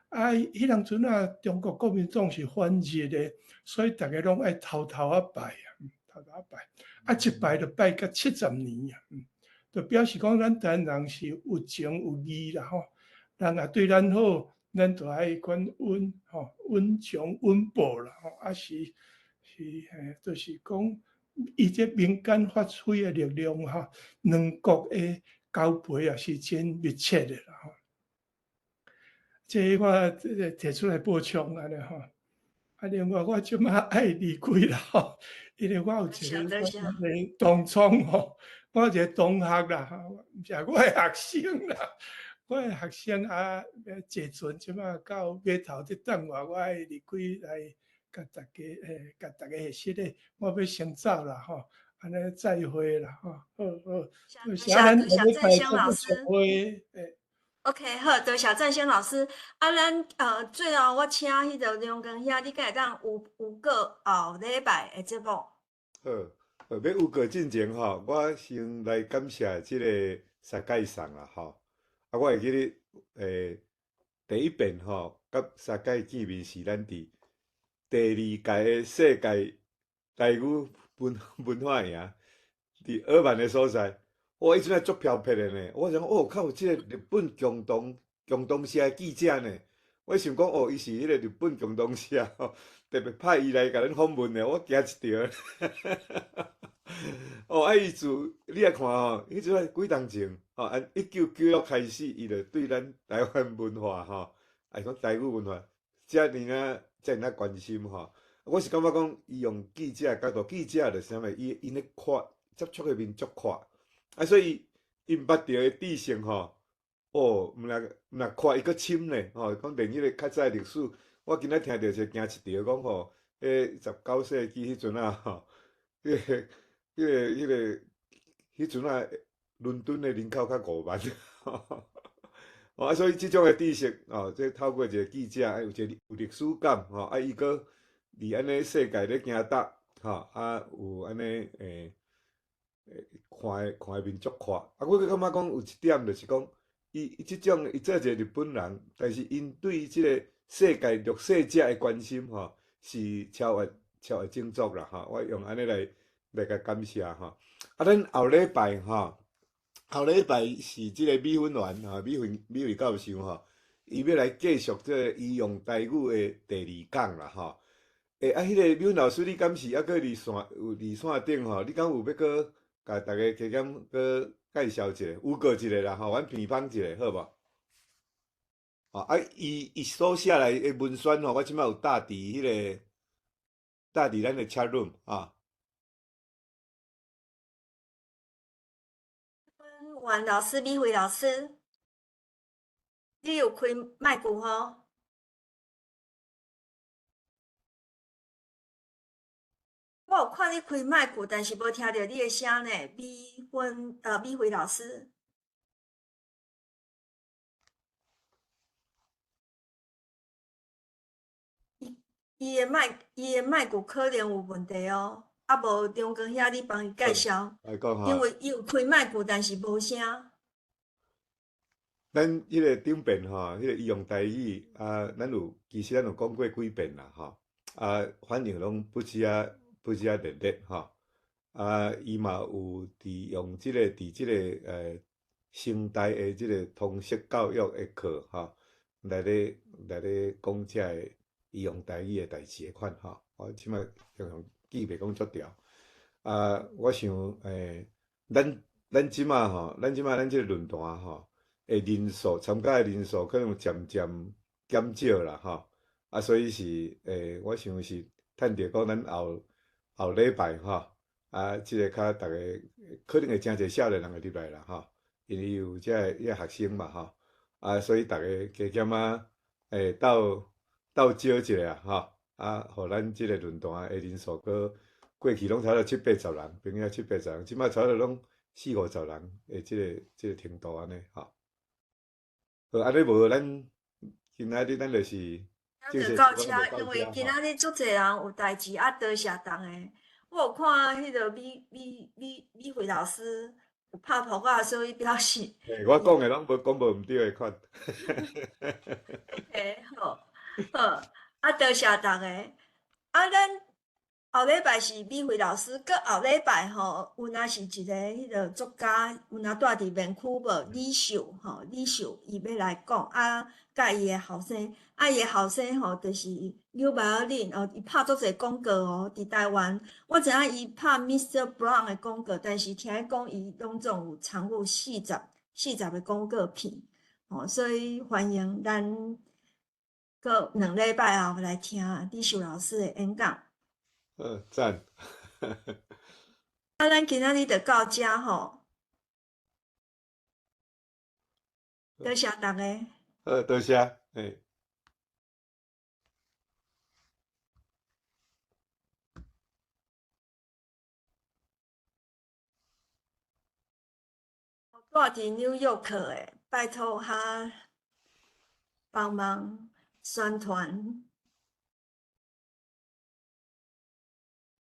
啊，彼當陣啊，中國國民黨是反日的，所以逐个攏愛偷偷仔拜啊，偷偷仔拜。啊，一拜就拜甲70年啊，就表示講咱台灣人是有情有義啦吼。人若對咱好，咱就愛感恩吼，恩將恩報啦吼。啊是嘿，就是講伊這民間發揮的力量吼，兩國的交陪也是真密切的啦吼。這我這個提出來補充按呢吼。啊，另外我這馬愛離開啦吼，因為我有一個同窗吼，我有一個同學啦，毋是我的學生啦，我的學生啊，坐船這馬到碼頭佇等我，我愛離開來共大家共大家歇咧，我欲先走啦吼，按呢再會啦吼，好好，多謝謝振興老師。OK，好，多謝振興老師。啊，咱最後我請彼个梁光兄，你敢會當預告後禮拜的節目？好，欲預告進前吼，我先來感謝這个沙蓋桑啦吼。啊，我會記得第一遍吼，佮沙蓋見面是咱佇第二屆的世界台語文化营，伫尔曼的所在。哇，伊阵啊足飘撇的呢。我想哦，靠，这个日本共同社的记者呢。我想讲哦，伊是彼个日本共同社吼，特别派伊来共咱访问的，我惊一跳。哦，啊，伊自你来看吼，彼阵啊几冬前，吼，啊，1996开始，伊就对咱台湾文化吼，啊是讲台语文化，遮尔啊遮尔啊关心吼。我是感觉讲，伊用记者的角度，记者就是啥物，伊𪜶咧看接触的面足阔，啊，所以𪜶捌著的知识吼，哦，毋若阔，伊阁深咧，吼，讲连彼个较早的历史，我今仔听著就惊一跳，讲吼，彼19世纪彼阵啊，吼，彼阵啊，伦敦的人口较5万，哦，啊，所以这种的知识，哦，这透过一个记者，有一个有历史感，吼，啊，伊阁伫按呢世界咧行踏，吼，啊，有按呢看的面足阔，啊，我阁感觉讲有一点就是讲，伊这种伊做一个日本人，但是𪜶对这个世界弱势者的关心，吼，是超越种族啦，吼，我用按呢来共感谢吼。啊，咱后礼拜吼，后礼拜是这个米粉员吼，米粉教授吼，伊欲来继续这个伊用台语的第二讲啦吼。啊，彼个米粉老师，你敢是犹阁伫线有伫线顶吼？你敢有欲阁共大家加减阁介绍一下，预告一下啦吼，阮偏芳一下好无？哦，啊，伊所写来的文宣吼，我这摆有搭伫咱的 chat room 啊。袁老师、美惠老师，你有开麦克吼？我有看你开麦克，但是无听著你的声呢。美惠老师，伊的麦克可能有问题哦。啊，无张光兄，你帮伊介绍，因为伊有开麦克，但是无声。咱彼个顶遍吼，彼个伊用台语啊，其实咱有讲过几遍啦吼，啊，反应拢不止啊热烈吼，啊，伊嘛有伫用这个伫这个成大的这个通识教育的课吼，来咧讲这个伊用台语的代志的款吼，我这摆常常记袂讲足牢。啊，我想咱这摆吼，咱这摆咱这个论坛吼的人数，参加的人数可能渐渐减少啦吼，啊，所以是我想是趁著讲咱后后礼拜吼，啊，这个较逐家可能会诚济少年人会入来啦吼，因为有这个彼个学生嘛吼，啊，所以逐家加减仔斗斗招一下吼，啊，予咱这个论坛的人数阁过去拢差不多七八十人，平均七八十人，这摆差不多拢四五十人的这个程度按呢吼。好，按呢无咱今仔日咱就是就到遮，因为今仔日足济人有代志啊，多谢逐家。我有看彼个美惠老师有拍噗仔，所以表示。我讲的拢无讲无毋对的款。 OK，好，好，啊，多谢逐家。啊，咱后礼拜是美惠老师，阁后礼拜吼，有若是一个彼个作家，有若蹛伫湾区无李秀吼，李秀伊欲来讲啊，佮伊的后生，啊伊的后生吼，就是扭巴仔哦，伊拍足济广告哦，伫台湾，我知影伊拍 Mr. Brown 的广告，但是听讲伊拢总有参与40个广告片，吼，所以欢迎咱阁2礼拜后来听李秀老师的演讲。赞。啊，咱今仔日就到遮吼，多谢逐家。好，多谢，嘿。住伫纽约的，拜托哈帮忙宣传。